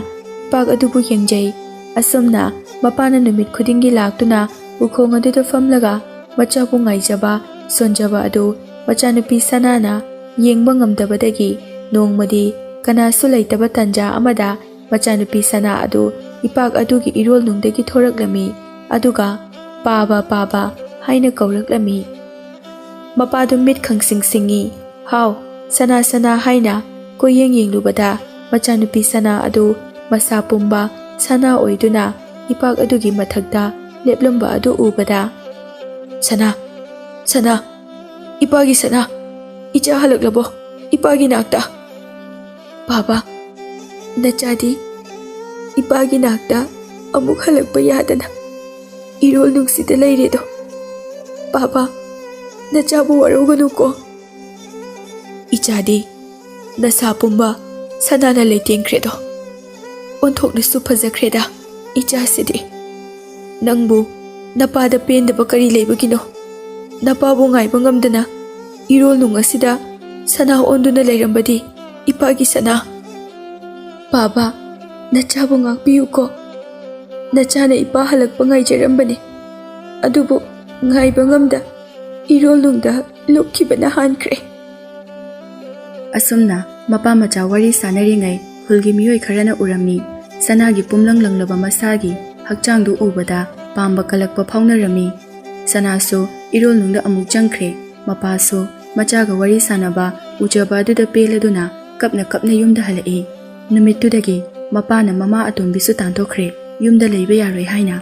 ꯄꯥꯛ ꯑꯗꯨꯕꯨ ꯌꯦꯡꯖꯩ꯫ ꯑꯁꯨꯝꯅ ꯃꯄꯥꯅ ꯅꯨꯃꯤꯠ ꯈꯨꯗꯤꯡꯒꯤ ꯂꯥꯛꯇꯨꯅ ꯎꯈꯣꯡ ꯑꯗꯨꯗ ꯐꯝꯂꯒ ꯃꯆꯥꯕꯨ ꯉꯥꯏꯖꯕ, ꯁꯣꯟꯖꯕ ꯑꯗꯨ ꯃꯆꯥꯅꯨꯄꯤ ꯁꯅꯥꯅ ꯌꯦꯡꯕ ꯉꯝꯗꯕꯗꯒꯤ ꯅꯣꯡꯃꯗꯤ ꯀꯅꯥꯁꯨ ꯂꯩꯇꯕ ꯇꯟꯖꯥ ꯑꯃꯗ ꯃꯆꯥꯅꯨꯄꯤ ꯁꯅꯥ ꯑꯗꯨ ꯏꯄꯥꯛ ꯑꯗꯨꯒꯤ ꯏꯔꯣꯜꯅꯨꯡꯗꯒꯤ ꯊꯣꯔꯛꯂꯝꯃꯤ꯫ ꯑꯗꯨꯒ "ꯄꯥꯕ, ꯄꯥꯕ" ꯍꯥꯏꯅ ꯀꯧꯔꯛꯂꯝꯃꯤ꯫ ꯃꯄꯥꯗꯨ ꯃꯤꯠ ꯈꯪꯁꯤꯡ ꯁꯤꯡꯉꯤ꯫ "ꯍꯥꯎ, ꯁꯅꯥ, ꯁꯅꯥ" ꯍꯥꯏꯅ ꯀꯣꯏꯌꯦꯡ ꯌꯦꯡꯂꯨꯕꯗ ꯃꯆꯥꯅꯨꯄꯤ ꯁꯅꯥ ꯑꯗꯨ ꯃꯁꯥ ꯄꯨꯝꯕ ꯁꯅꯥ ꯑꯣꯏꯗꯨꯅ ꯏꯄꯥꯛ ꯑꯗꯨꯒꯤ ꯃꯊꯛꯇ ꯂꯦꯞꯂꯝꯕ ꯑꯗꯨ ꯎꯕꯗ, "ꯁꯅꯥ, ꯁꯅꯥ, ꯏꯄꯥꯒꯤ ꯁꯅꯥ, ꯏꯆꯥ ꯍꯜꯂꯛꯂꯕꯣ ꯏꯄꯥꯒꯤ ꯅꯥꯛꯇ?" "ꯄꯥꯕ, ꯅꯆꯥꯗꯤ ꯏꯄꯥꯒꯤ ꯅꯥꯛꯇ ꯑꯃꯨꯛ ꯍꯜꯂꯛꯄ ꯌꯥꯗꯅ ꯏꯔꯣꯜ ꯅꯨꯡꯁꯤꯗ ꯂꯩꯔꯦꯗꯣ꯫ ꯄꯥꯕ, ꯅꯆꯥꯕꯨ ꯋꯥꯔꯧꯒꯅꯨꯀꯣ꯫ ꯏꯆꯥꯗꯤ ꯅꯁꯥ ꯄꯨꯝꯕ ꯁꯅꯥꯅ ꯂꯩꯇꯦꯡꯈ꯭ꯔꯦꯗꯣ꯫ ꯑꯣꯟꯊꯣꯛꯅꯁꯨ ꯐꯖꯈ꯭ꯔꯦꯗ ꯏꯆꯥꯁꯤꯗꯤ꯫ ꯅꯪꯕꯨ ꯅꯄꯥꯗ ꯄꯦꯟꯗꯕ ꯀꯔꯤ ꯂꯩꯕꯒꯤꯅꯣ? ꯅꯄꯥꯕꯨ ꯉꯥꯏꯕ ꯉꯝꯗꯅ ꯏꯔꯣꯜ ꯅꯨꯡ ꯑꯁꯤꯗ ꯁꯅꯥ ꯑꯣꯟꯗꯨꯅ ꯂꯩꯔꯝꯕꯗꯤ ꯏꯄꯥꯒꯤ ꯁꯅꯥ꯫ ꯄꯥꯕ, ꯅꯆꯥꯕꯨ ꯉꯥꯛꯄꯤꯌꯨꯀꯣ꯫ ꯅꯆꯥꯅ ꯏꯄꯥ ꯍꯜꯂꯛꯄ ꯉꯥꯏꯖꯔꯝꯕꯅꯤ, ꯑꯗꯨꯕꯨ ꯉꯥꯏꯕ ꯉꯝꯗ ꯏꯔꯣꯜ ꯅꯨꯡꯗ ꯂꯨꯞꯈꯤꯕꯅ ꯍꯥꯟꯈ꯭ꯔꯦ꯫" ꯑꯁꯨꯝꯅ ꯃꯄꯥ ꯃꯆꯥ ꯋꯥꯔꯤ ꯁꯥꯟꯅꯔꯤꯉꯩ ꯈꯨꯜꯒꯤ ꯃꯤꯑꯣꯏ ꯈꯔꯅ ꯎꯔꯝꯃꯤ꯫ ꯁꯅꯥꯒꯤ ꯄꯨꯝꯂꯪ ꯂꯪꯂꯕ ꯃꯁꯥꯒꯤ ꯍꯛꯆꯥꯡꯗꯨ ꯎꯕꯗ ꯄꯥꯝꯕ ꯀꯜꯂꯛꯄ ꯐꯥꯎꯅꯔꯝꯃꯤ꯫ ꯁꯅꯥꯁꯨ ꯏꯔꯣꯜꯅꯨꯡꯗ ꯑꯃꯨꯛ ꯆꯪꯈ꯭ꯔꯦ꯫ ꯃꯄꯥꯁꯨ ꯃꯆꯥꯒ ꯋꯥꯔꯤ ꯁꯥꯟꯅꯕ ꯎꯖꯕ ꯑꯗꯨꯗ ꯄꯦꯜꯂꯗꯨꯅ ꯀꯞꯅ ꯀꯞꯅ ꯌꯨꯝꯗ ꯍꯜꯂꯛꯏ꯫ ꯅꯨꯃꯤꯠꯇꯨꯗꯒꯤ ꯃꯄꯥꯅ ꯃꯃꯥ ꯑꯇꯣꯝꯕꯤꯁꯨ ꯇꯥꯟꯊꯣꯛꯈ꯭ꯔꯦ꯫ ꯌꯨꯝꯗ ꯂꯩꯕ ꯌꯥꯔꯣꯏ ꯍꯥꯏꯅ꯫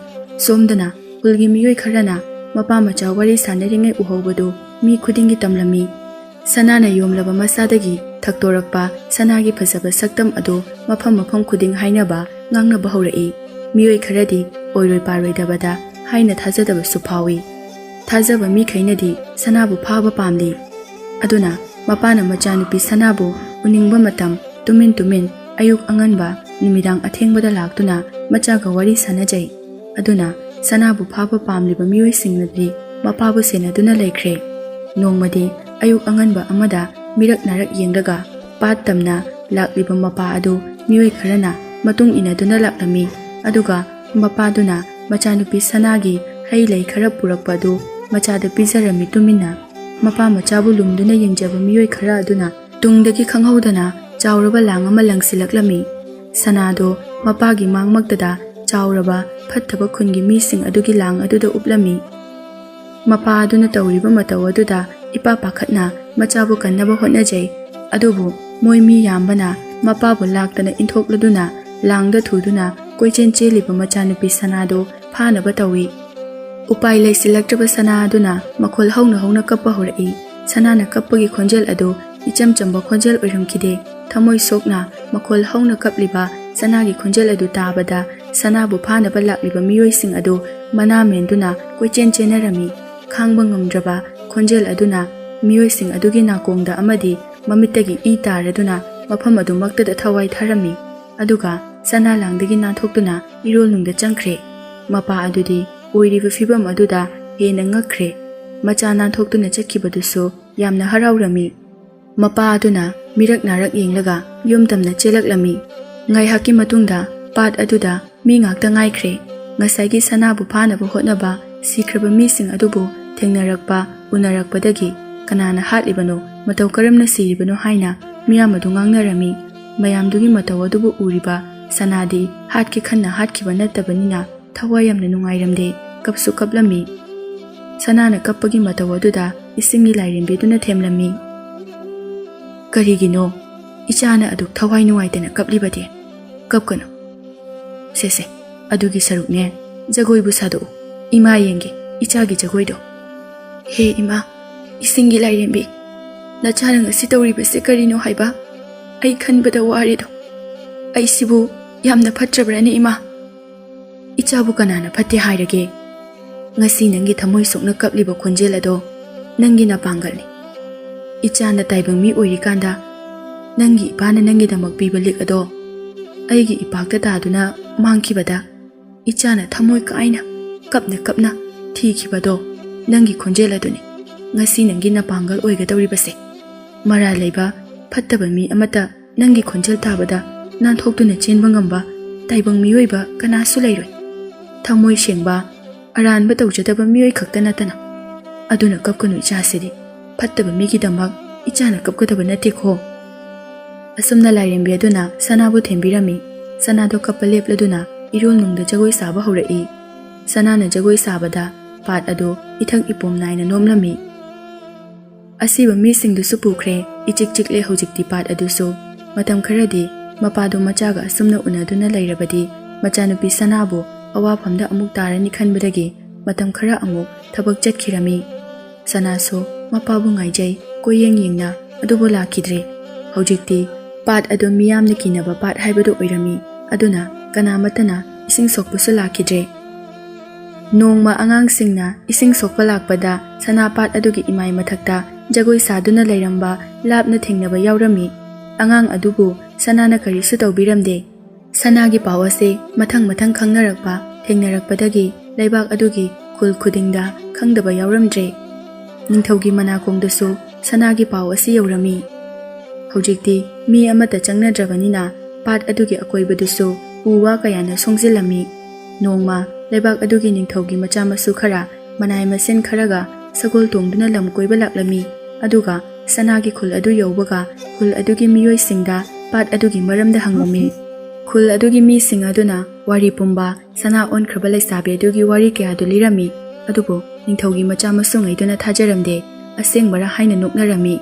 ꯁꯣꯝꯗꯅ ꯈꯨꯜꯒꯤ ꯃꯤꯑꯣꯏ ꯈꯔꯅ ꯃꯄꯥ ꯃꯆꯥ ꯋꯥꯔꯤ ꯁꯥꯟꯅꯔꯤꯉꯩ ꯎꯍꯧꯕꯗꯨ ꯃꯤ ꯈꯨꯗꯤꯡꯒꯤ ꯇꯝꯂꯝꯃꯤ꯫ ꯁꯅꯥꯅ ꯌꯣꯝꯂꯕ ꯃꯁꯥꯗꯒꯤ ꯊꯛꯇꯣꯔꯛꯄ ꯁꯅꯥꯒꯤ ꯐꯖꯕ ꯁꯛꯇꯝ ꯑꯗꯨ ꯃꯐꯝ ꯃꯐꯝ ꯈꯨꯗꯤꯡ ꯍꯥꯏꯅꯕ, ꯉꯥꯡꯅꯕ ꯍꯧꯔꯛꯏ꯫ ꯃꯤꯑꯣꯏ ꯈꯔꯗꯤ ꯑꯣꯏꯔꯣꯏ ꯄꯥꯔꯣꯏꯗꯕꯗ ꯍꯥꯏꯅ ꯊꯥꯖꯗꯕꯁꯨ ꯐꯥꯎꯏ꯫ ꯊꯥꯖꯕ ꯃꯤꯈꯩꯅꯗꯤ ꯁꯅꯥꯕꯨ ꯐꯥꯕ ꯄꯥꯝꯂꯤ꯫ ꯑꯗꯨꯅ ꯃꯄꯥꯅ ꯃꯆꯥꯅꯨꯄꯤ ꯁꯅꯥꯕꯨ ꯎꯅꯤꯡꯕ ꯃꯇꯝ ꯇꯨꯃꯤꯟ ꯇꯨꯃꯤꯟ ꯑꯌꯨꯛ ꯑꯉꯟꯕ, ꯅꯨꯃꯤꯗꯥꯡ ꯑꯊꯦꯡꯕꯗ ꯂꯥꯛꯇꯨꯅ ꯃꯆꯥꯒ ꯋꯥꯔꯤ ꯁꯥꯟꯅꯖꯩ꯫ ꯑꯗꯨꯅ ꯁꯅꯥꯕꯨ ꯐꯥꯕ ꯄꯥꯝꯂꯤꯕ ꯃꯤꯑꯣꯏꯁꯤꯡꯅꯗꯤ ꯃꯄꯥꯕꯨ ꯁꯦꯟꯅꯗꯨꯅ ꯂꯩꯈ꯭ꯔꯦ꯫ ꯅꯣꯡꯃꯗꯤ ꯑꯌꯨꯛ ꯑꯉꯟꯕ ꯑꯃꯗ ꯃꯤꯔꯛ ꯅꯥꯔꯛ ꯌꯦꯡꯂꯒ ꯄꯥꯠ ꯇꯝꯅ ꯂꯥꯛꯂꯤꯕ ꯃꯄꯥ ꯑꯗꯨ ꯃꯤꯑꯣꯏ ꯈꯔꯅ ꯃꯇꯨꯡ ꯏꯟꯅꯗꯨꯅ ꯂꯥꯛꯂꯝꯃꯤ꯫ ꯑꯗꯨꯒ ꯃꯄꯥꯗꯨꯅ ꯃꯆꯥꯅꯨꯄꯤ ꯁꯅꯥꯒꯤ ꯍꯩ ꯂꯩ ꯈꯔ ꯄꯨꯔꯛꯄ ꯑꯗꯨ ꯃꯆꯥꯗ ꯄꯤꯖꯔꯝꯃꯤ ꯇꯨꯃꯤꯟꯅ꯫ ꯃꯄꯥ ꯃꯆꯥꯕꯨ ꯂꯨꯝꯗꯨꯅ ꯌꯦꯡꯖꯕ ꯃꯤꯑꯣꯏ ꯈꯔ ꯑꯗꯨꯅ ꯇꯨꯡꯗꯒꯤ ꯈꯪꯍꯧꯗꯅ ꯆꯥꯎꯔꯕ ꯂꯥꯡ ꯑꯃ ꯂꯪꯁꯤꯜꯂꯛꯂꯝꯃꯤ꯫ ꯁꯅꯥꯗꯣ ꯃꯄꯥꯒꯤ ꯃꯥꯡꯃꯛꯇꯗ ꯆꯥꯎꯔꯕ ꯐꯠꯇꯕ ꯈꯨꯟꯒꯤ ꯃꯤꯁꯤꯡ ꯑꯗꯨꯒꯤ ꯂꯥꯡ ꯑꯗꯨꯗ ꯎꯞꯂꯝꯃꯤ꯫ ꯃꯄꯥ ꯑꯗꯨꯅ ꯇꯧꯔꯤꯕ ꯃꯇꯧ ꯑꯗꯨꯗ ꯏꯄꯥ ꯄꯥꯈꯠꯅ ꯃꯆꯥꯕꯨ ꯀꯟꯅꯕ ꯍꯣꯠꯅꯖꯩ꯫ ꯑꯗꯨꯕꯨ ꯃꯣꯏ ꯃꯤ ꯌꯥꯝꯕꯅ ꯃꯄꯥꯕꯨ ꯂꯥꯛꯇꯅ ꯏꯟꯊꯣꯛꯂꯗꯨꯅ ꯂꯥꯡꯗ ꯊꯨꯗꯨꯅ ꯀꯣꯏꯆꯦꯟ ꯆꯦꯜꯂꯤꯕ ꯃꯆꯥꯅꯨꯄꯤ ꯁꯅꯥꯗꯨ ꯐꯥꯅꯕ ꯇꯧꯏ꯫ ꯎꯄꯥꯏ ꯂꯩꯁꯤꯜꯂꯛꯇ꯭ꯔꯕ ꯁꯅꯥ ꯑꯗꯨꯅ ꯃꯈꯣꯜ ꯍꯧꯅ ꯍꯧꯅ ꯀꯞꯄ ꯍꯧꯔꯛꯏ꯫ ꯁꯅꯥꯅ ꯀꯞꯄꯒꯤ ꯈꯣꯟꯖꯦꯜ ꯑꯗꯨ ꯏꯆꯝ ꯆꯝꯕ ꯈꯣꯟꯖꯦꯜ ꯑꯣꯏꯔꯝꯈꯤꯗꯦ꯫ ꯊꯃꯣꯏ ꯁꯣꯛꯅ ꯃꯈꯣꯜ ꯍꯧꯅ ꯀꯞꯂꯤꯕ ꯁꯅꯥꯒꯤ ꯈꯣꯟꯖꯦꯜ ꯑꯗꯨ ꯇꯥꯕꯗ ꯁꯅꯥꯕꯨ ꯐꯥꯅꯕ ꯂꯥꯛꯂꯤꯕ ꯃꯤꯑꯣꯏꯁꯤꯡ ꯑꯗꯨ ꯃꯅꯥ ꯃꯦꯟꯗꯨꯅ ꯀꯣꯏꯆꯦꯟ ꯆꯦꯟꯅꯔꯝꯃꯤ꯫ ꯈꯥꯡꯕ ꯉꯝꯗ꯭ꯔꯕ ꯈꯣꯟꯖꯦꯜ ꯑꯗꯨꯅ ꯃꯤꯑꯣꯏꯁꯤꯡ ꯑꯗꯨꯒꯤ ꯅꯥꯀꯣꯡꯗ ꯑꯃꯗꯤ ꯃꯃꯤꯠꯇꯒꯤ ꯏ ꯇꯥꯔꯗꯨꯅ ꯃꯐꯝ ꯑꯗꯨꯃꯛꯇꯗ ꯊꯋꯥꯏ ꯊꯥꯔꯝꯃꯤ꯫ ꯑꯗꯨꯒ ꯁꯅꯥ ꯂꯥꯡꯗꯒꯤ ꯅꯥꯟꯊꯣꯛꯇꯨꯅ ꯏꯔꯣꯜꯅꯨꯡꯗ ꯆꯪꯈ꯭ꯔꯦ꯫ ꯃꯄꯥ ꯑꯗꯨꯗꯤ ꯑꯣꯏꯔꯤꯕ ꯐꯤꯚꯝ ꯑꯗꯨꯗ ꯍꯦꯟꯅ ꯉꯛꯈ꯭ꯔꯦ꯫ ꯃꯆꯥ ꯅꯥꯟꯊꯣꯛꯇꯨꯅ ꯆꯠꯈꯤꯕꯗꯨꯁꯨ ꯌꯥꯝꯅ ꯍꯔꯥꯎꯔꯝꯃꯤ꯫ ꯃꯄꯥ ꯑꯗꯨꯅ ꯃꯤꯔꯛ ꯅꯥꯔꯛ ꯌꯦꯡꯂꯒ ꯌꯨꯝ ꯇꯝꯅ ꯆꯦꯜꯂꯛꯂꯝꯃꯤ꯫ ꯉꯥꯏꯍꯥꯛꯀꯤ ꯃꯇꯨꯡꯗ ꯄꯥꯠ ꯑꯗꯨꯗ ꯃꯤ ꯉꯥꯛꯇ ꯉꯥꯏꯈ꯭ꯔꯦ꯫ ꯉꯁꯥꯏꯒꯤ ꯁꯅꯥꯕꯨ ꯐꯥꯅꯕ ꯍꯣꯠꯅꯕ ꯁꯤꯈ꯭ꯔꯕ ꯃꯤꯁꯤꯡ ꯑꯗꯨꯕꯨ ꯊꯦꯡꯅꯔꯛꯄ, ꯎꯅꯔꯛꯄꯗꯒꯤ ꯀꯅꯥꯅ ꯍꯥꯠꯂꯤꯕꯅꯣ, ꯃꯇꯧ ꯀꯔꯝꯅ ꯁꯤꯔꯤꯕꯅꯣ ꯍꯥꯏꯅ ꯃꯤꯌꯥꯝ ꯑꯗꯨ ꯉꯥꯡꯅꯔꯝꯃꯤ꯫ ꯃꯌꯥꯝꯗꯨꯒꯤ ꯃꯇꯧ ꯑꯗꯨꯕꯨ ꯎꯔꯤꯕ ꯁꯅꯥꯗꯤ ꯍꯥꯠꯀꯦ ꯈꯟꯅ ꯍꯥꯠꯈꯤꯕ ꯅꯠꯇꯕꯅꯤꯅ ꯊꯋꯥꯏ ꯌꯥꯝꯅ ꯅꯨꯡꯉꯥꯏꯔꯝꯗꯦ꯫ ꯀꯞꯁꯨ ꯀꯞꯂꯝꯃꯤ꯫ ꯁꯅꯥꯅ ꯀꯞꯄꯒꯤ ꯃꯇꯧ ꯑꯗꯨꯗ ꯏꯁꯤꯡꯒꯤ ꯂꯥꯏꯔꯦꯝꯕꯤꯗꯨꯅ ꯊꯦꯝꯂꯝꯃꯤ꯫ "ꯀꯔꯤꯒꯤꯅꯣ ꯏꯆꯥꯅ ꯑꯗꯨꯛ ꯊꯋꯥꯏ ꯅꯨꯡꯉꯥꯏꯇꯅ ꯀꯞꯂꯤꯕꯗꯤ? ꯀꯞꯀꯅꯨ꯫ ꯁꯦ ꯁꯦ, ꯑꯗꯨꯒꯤ ꯁꯔꯨꯛꯅꯦ, ꯖꯒꯣꯏꯕꯨ ꯁꯥꯗꯣꯛꯎ꯫ ꯏꯃꯥ ꯌꯦꯡꯒꯦ ꯏꯆꯥꯒꯤ ꯖꯒꯣꯏꯗꯣ꯫" "ꯍꯦ ꯏꯃꯥ, ꯏꯁꯤꯡꯒꯤ ꯂꯥꯏꯔꯦꯝꯕꯤ, ꯅꯆꯥꯅ ꯉꯁꯤ ꯇꯧꯔꯤꯕꯁꯦ ꯀꯔꯤꯅꯣ ꯍꯥꯏꯕ? ꯑꯩ ꯈꯟꯕꯗ ꯋꯥꯔꯦꯗꯣ꯫ ꯑꯩꯁꯤꯕꯨ ꯌꯥꯝꯅ ꯐꯠꯇ꯭ꯔꯕ꯭ꯔꯅꯦ ꯏꯃꯥ?" "ꯏꯆꯥꯕꯨ ꯀꯅꯥꯅ ꯐꯠꯇꯦ ꯍꯥꯏꯔꯒꯦ? ꯉꯁꯤ ꯅꯪꯒꯤ ꯊꯃꯣꯏ ꯁꯣꯛꯅ ꯀꯞꯂꯤꯕ ꯈꯣꯟꯖꯦꯜ ꯑꯗꯣ ꯅꯪꯒꯤ ꯅꯄꯥꯡꯒꯜꯅꯤ꯫ ꯏꯆꯥꯅ ꯇꯥꯏꯕꯪ ꯃꯤ ꯑꯣꯏꯔꯤꯀꯥꯟꯗ ꯅꯪꯒꯤ ꯏꯄꯥꯅ ꯅꯪꯒꯤꯗꯃꯛ ꯄꯤꯕ ꯂꯤꯛ ꯑꯗꯣ ꯑꯩꯒꯤ ꯏꯄꯥꯛꯇ ꯇꯥꯗꯨꯅ ꯃꯥꯡꯈꯤꯕꯗ ꯏꯆꯥꯅ ꯊꯃꯣꯏ ꯀꯥꯏꯅ ꯀꯞꯅ ꯀꯞꯅ ꯊꯤꯈꯤꯕꯗꯣ ꯅꯪꯒꯤ ꯈꯣꯟꯖꯦꯜ ꯑꯗꯨꯅꯤ ꯉꯁꯤ ꯅꯪꯒꯤ ꯅꯄꯥꯡꯒꯜ ꯑꯣꯏꯒꯗꯧꯔꯤꯕꯁꯦ꯫ ꯃꯔꯥꯜ ꯂꯩꯕ ꯐꯠꯇꯕ ꯃꯤ ꯑꯃꯠꯇ ꯅꯪꯒꯤ ꯈꯣꯟꯖꯦꯜ ꯇꯥꯕꯗ ꯅꯥꯟꯊꯣꯛꯇꯨꯅ ꯆꯦꯟꯕ ꯉꯝꯕ ꯇꯥꯏꯕꯪ ꯃꯤꯑꯣꯏꯕ ꯀꯅꯥꯁꯨ ꯂꯩꯔꯣꯏ꯫ ꯊꯃꯣꯏ ꯁꯦꯡꯕ, ꯑꯔꯥꯟꯕ ꯇꯧꯖꯗꯕ ꯃꯤꯑꯣꯏ ꯈꯛꯇ ꯅꯠꯇꯅ꯫ ꯑꯗꯨꯅ ꯀꯞꯀꯅꯨ ꯏꯆꯥꯁꯤꯗꯤ꯫ ꯐꯠꯇꯕ ꯃꯤꯒꯤꯗꯃꯛ ꯏꯆꯥꯅ ꯀꯞꯀꯗꯕ ꯅꯠꯇꯦꯀꯣ꯫ ꯑꯁꯨꯝꯅ ꯂꯥꯏꯔꯦꯝꯕꯤ ꯑꯗꯨꯅ ꯁꯅꯥꯕꯨ ꯊꯦꯝꯕꯤꯔꯝꯃꯤ꯫ ꯁꯅꯥꯗꯣ ꯀꯞꯄ ꯂꯦꯞꯂꯗꯨꯅ ꯏꯔꯣꯜ ꯅꯨꯡꯗ ꯖꯒꯣꯏ ꯁꯥꯕ ꯍꯧꯔꯛꯏ꯫ ꯁꯅꯥꯅ ꯖꯒꯣꯏ ꯁꯥꯕꯗ ꯄꯥꯠ ꯑꯗꯨ ꯏꯊꯛ ꯏꯄꯣꯝ ꯅꯥꯏꯅ ꯅꯣꯝꯂꯝꯃꯤ꯫ ꯑꯁꯤꯕ ꯃꯤꯁꯤꯡꯗꯨꯁꯨ ꯄꯨꯈ꯭ꯔꯦ, ꯏꯆꯤꯛ ꯆꯤꯛꯂꯦ ꯍꯧꯖꯤꯛꯇꯤ ꯄꯥꯠ ꯑꯗꯨꯁꯨ꯫ ꯃꯇꯝ ꯈꯔꯗꯤ ꯃꯄꯥꯗꯨ ꯃꯆꯥꯒ ꯑꯁꯨꯝꯅ ꯎꯅꯗꯨꯅ ꯂꯩꯔꯕꯗꯤ ꯃꯆꯥꯅꯨꯄꯤ ꯁꯅꯥꯕꯨ ꯑꯋꯥꯐꯝꯗ ꯑꯃꯨꯛ ꯇꯥꯔꯅꯤ ꯈꯟꯕꯗꯒꯤ ꯃꯇꯝ ꯈꯔ ꯑꯃꯨꯛ ꯊꯕꯛ ꯆꯠꯈꯤꯔꯝꯃꯤ꯫ ꯁꯅꯥꯁꯨ ꯃꯄꯥꯕꯨ ꯉꯥꯏꯖꯩ, ꯀꯣꯏꯌꯦꯡ ꯌꯦꯡꯅ, ꯑꯗꯨꯕꯨ ꯂꯥꯛꯈꯤꯗ꯭ꯔꯦ꯫ ꯍꯧꯖꯤꯛꯇꯤ ꯄꯥꯠ ꯑꯗꯨ ꯃꯤꯌꯥꯝꯅ ꯀꯤꯅꯕ ꯄꯥꯠ ꯍꯥꯏꯕꯗꯨ ꯑꯣꯏꯔꯝꯃꯤ꯫ ꯑꯗꯨꯅ ꯀꯅꯥꯃꯠꯇꯅ ꯏꯁꯤꯡ ꯁꯣꯛꯄꯁꯨ ꯂꯥꯛꯈꯤꯗ꯭ꯔꯦ꯫ ꯅꯣꯡꯃ ꯑꯉꯥꯡꯁꯤꯡꯅ ꯏꯁꯤꯡ ꯁꯣꯛꯄ ꯂꯥꯛꯄꯗ ꯁꯅꯥ ꯄꯥꯠ ꯑꯗꯨꯒꯤ ꯏꯃꯥꯏ ꯃꯊꯛꯇ ꯖꯒꯣꯏ ꯁꯥꯗꯨꯅ ꯂꯩꯔꯝꯕ ꯂꯥꯞꯅ ꯊꯦꯡꯅꯕ ꯌꯥꯎꯔꯝꯃꯤ꯫ ꯑꯉꯥꯡ ꯑꯗꯨꯕꯨ ꯁꯅꯥꯅ ꯀꯔꯤꯁꯨ ꯇꯧꯕꯤꯔꯝꯗꯦ꯫ ꯁꯅꯥꯒꯤ ꯄꯥꯎ ꯑꯁꯤ ꯃꯊꯪ ꯃꯊꯪ ꯈꯪꯅꯔꯛꯄ, ꯊꯦꯡꯅꯔꯛꯄꯗꯒꯤ ꯂꯩꯕꯥꯛ ꯑꯗꯨꯒꯤ ꯈꯨꯜ ꯈꯨꯗꯤꯡꯗ ꯈꯪꯗꯕ ꯌꯥꯎꯔꯝꯗ꯭ꯔꯦ꯫ ꯅꯤꯡꯊꯧꯒꯤ ꯃꯅꯥꯀꯣꯡꯗꯁꯨ ꯁꯅꯥꯒꯤ ꯄꯥꯎ ꯑꯁꯤ ꯌꯧꯔꯝꯃꯤ꯫ ꯍꯧꯖꯤꯛꯇꯤ ꯃꯤ ꯑꯃꯠꯇ ꯆꯪꯅꯗ꯭ꯔꯕꯅꯤꯅ ꯄꯥꯠ ꯑꯗꯨꯒꯤ ꯑꯀꯣꯏꯕꯗꯨꯁꯨ ꯎ ꯋꯥ ꯀꯌꯥꯅ ꯁꯣꯡꯖꯤꯜꯂꯝꯃꯤ꯫ ꯅꯣꯡꯃ ꯂꯩꯕꯥꯛ ꯑꯗꯨꯒꯤ ꯅꯤꯡꯊꯧꯒꯤ ꯃꯆꯥ ꯃꯁꯨ ꯈꯔ ꯃꯅꯥꯏ ꯃꯁꯤꯟ ꯈꯔꯒ ꯁꯒꯣꯜ ꯇꯣꯡꯗꯨꯅ ꯂꯝ ꯀꯣꯏꯕ ꯂꯥꯛꯂꯝꯃꯤ꯫ ꯑꯗꯨꯒ ꯁꯅꯥꯒꯤ ꯈꯨꯜ ꯑꯗꯨ ꯌꯧꯕꯒ ꯈꯨꯜ ꯑꯗꯨꯒꯤ ꯃꯤꯑꯣꯏꯁꯤꯡꯗ ꯄꯥꯠ ꯑꯗꯨꯒꯤ ꯃꯔꯝꯗ ꯍꯪꯂꯝꯃꯤ꯫ ꯈꯨꯜ ꯑꯗꯨꯒꯤ ꯃꯤꯁꯤꯡ ꯑꯗꯨꯅ ꯋꯥꯔꯤ ꯄꯨꯝꯕ ꯁꯅꯥ ꯑꯣꯟꯈ꯭ꯔꯕ ꯂꯩꯁꯥꯕꯤ ꯑꯗꯨꯒꯤ ꯋꯥꯔꯤ ꯀꯌꯥꯗꯨ ꯂꯤꯔꯝꯃꯤ꯫ ꯑꯗꯨꯕꯨ ꯅꯤꯡꯊꯧꯒꯤ ꯃꯆꯥ ꯃꯁꯨꯉꯩꯗꯨꯅ ꯊꯥꯖꯔꯝꯗꯦ, ꯑꯁꯦꯡꯕꯔꯥ ꯍꯥꯏꯅ ꯅꯣꯛꯅꯔꯝꯃꯤ꯫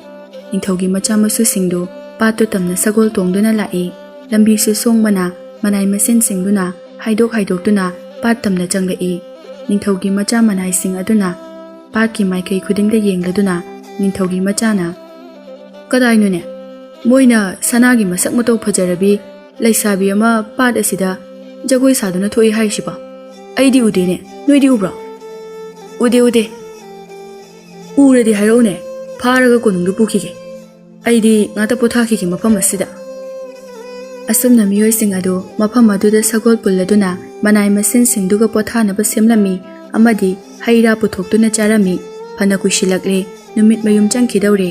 ꯅꯤꯡꯊꯧꯒꯤ ꯃꯆꯥ ꯃꯁꯨꯁꯤꯡꯗꯨ ꯄꯥꯠꯇꯨ ꯇꯝꯅ ꯁꯒꯣꯜ ꯇꯣꯡꯗꯨꯅ ꯂꯥꯛꯏ꯫ ꯂꯝꯕꯤꯁꯨ ꯁꯣꯡꯕꯅ ꯃꯅꯥꯏ ꯃꯁꯤꯟꯁꯤꯡꯗꯨꯅ ꯍꯥꯏꯗꯣꯛ ꯍꯥꯏꯗꯣꯛꯇꯨꯅ ꯄꯥꯠ ꯇꯝꯅ ꯆꯪꯂꯛꯏ꯫ ꯅꯤꯡꯊꯧꯒꯤ ꯃꯆꯥ ꯃꯅꯥꯏꯁꯤꯡ ꯑꯗꯨꯅ ꯄꯥꯠꯀꯤ ꯃꯥꯏꯀꯩ ꯈꯨꯗꯤꯡꯗ ꯌꯦꯡꯂꯗꯨꯅ ꯅꯤꯡꯊꯧꯒꯤ ꯃꯆꯥꯅ, "ꯀꯗꯥꯏꯅꯣꯅꯦ? ꯃꯣꯏꯅ ꯁꯅꯥꯒꯤ ꯃꯁꯛ ꯃꯇꯧ ꯐꯖꯔꯕꯤ ꯂꯩꯁꯥꯕꯤ ꯑꯃ ꯄꯥꯠ ꯑꯁꯤꯗ ꯖꯒꯣꯏ ꯁꯥꯗꯨꯅ ꯊꯣꯛꯏ ꯍꯥꯏꯔꯤꯁꯤꯕꯣ? ꯑꯩꯗꯤ ꯎꯗꯦꯅꯦ, ꯅꯣꯏꯗꯤ ꯎꯕ꯭ꯔꯣ?" "ꯎꯗꯦ, ꯎꯗꯦ꯫ ꯎꯔꯗꯤ ꯍꯥꯏꯔꯛꯎꯅꯦ, ꯐꯥꯔꯒ ꯀꯣꯅꯨꯡꯗ ꯄꯨꯈꯤꯒꯦ꯫ ꯑꯩꯗꯤ ꯉꯥꯛꯇ ꯄꯣꯊꯥꯈꯤꯒꯦ ꯃꯐꯝ ꯑꯁꯤꯗ꯫" ꯑꯁꯨꯝꯅ ꯃꯤꯑꯣꯏꯁꯤꯡ ꯑꯗꯨ ꯃꯐꯝ ꯑꯗꯨꯗ ꯁꯒꯣꯜ ꯄꯨꯜꯂꯗꯨꯅ ꯃꯅꯥꯏ ꯃꯁꯤꯟꯁꯤꯡꯗꯨꯒ ꯄꯣꯊꯥꯅꯕ ꯁꯦꯝꯂꯝꯃꯤ ꯑꯃꯗꯤ ꯍꯩ ꯔꯥ ꯄꯨꯊꯣꯛꯇꯨꯅ ꯆꯥꯔꯝꯃꯤ꯫ ꯐꯅ ꯀꯨꯏꯁꯤꯜꯂꯛꯂꯦ, ꯅꯨꯃꯤꯠ ꯃꯌꯨꯝ ꯆꯪꯈꯤꯗꯧꯔꯦ꯫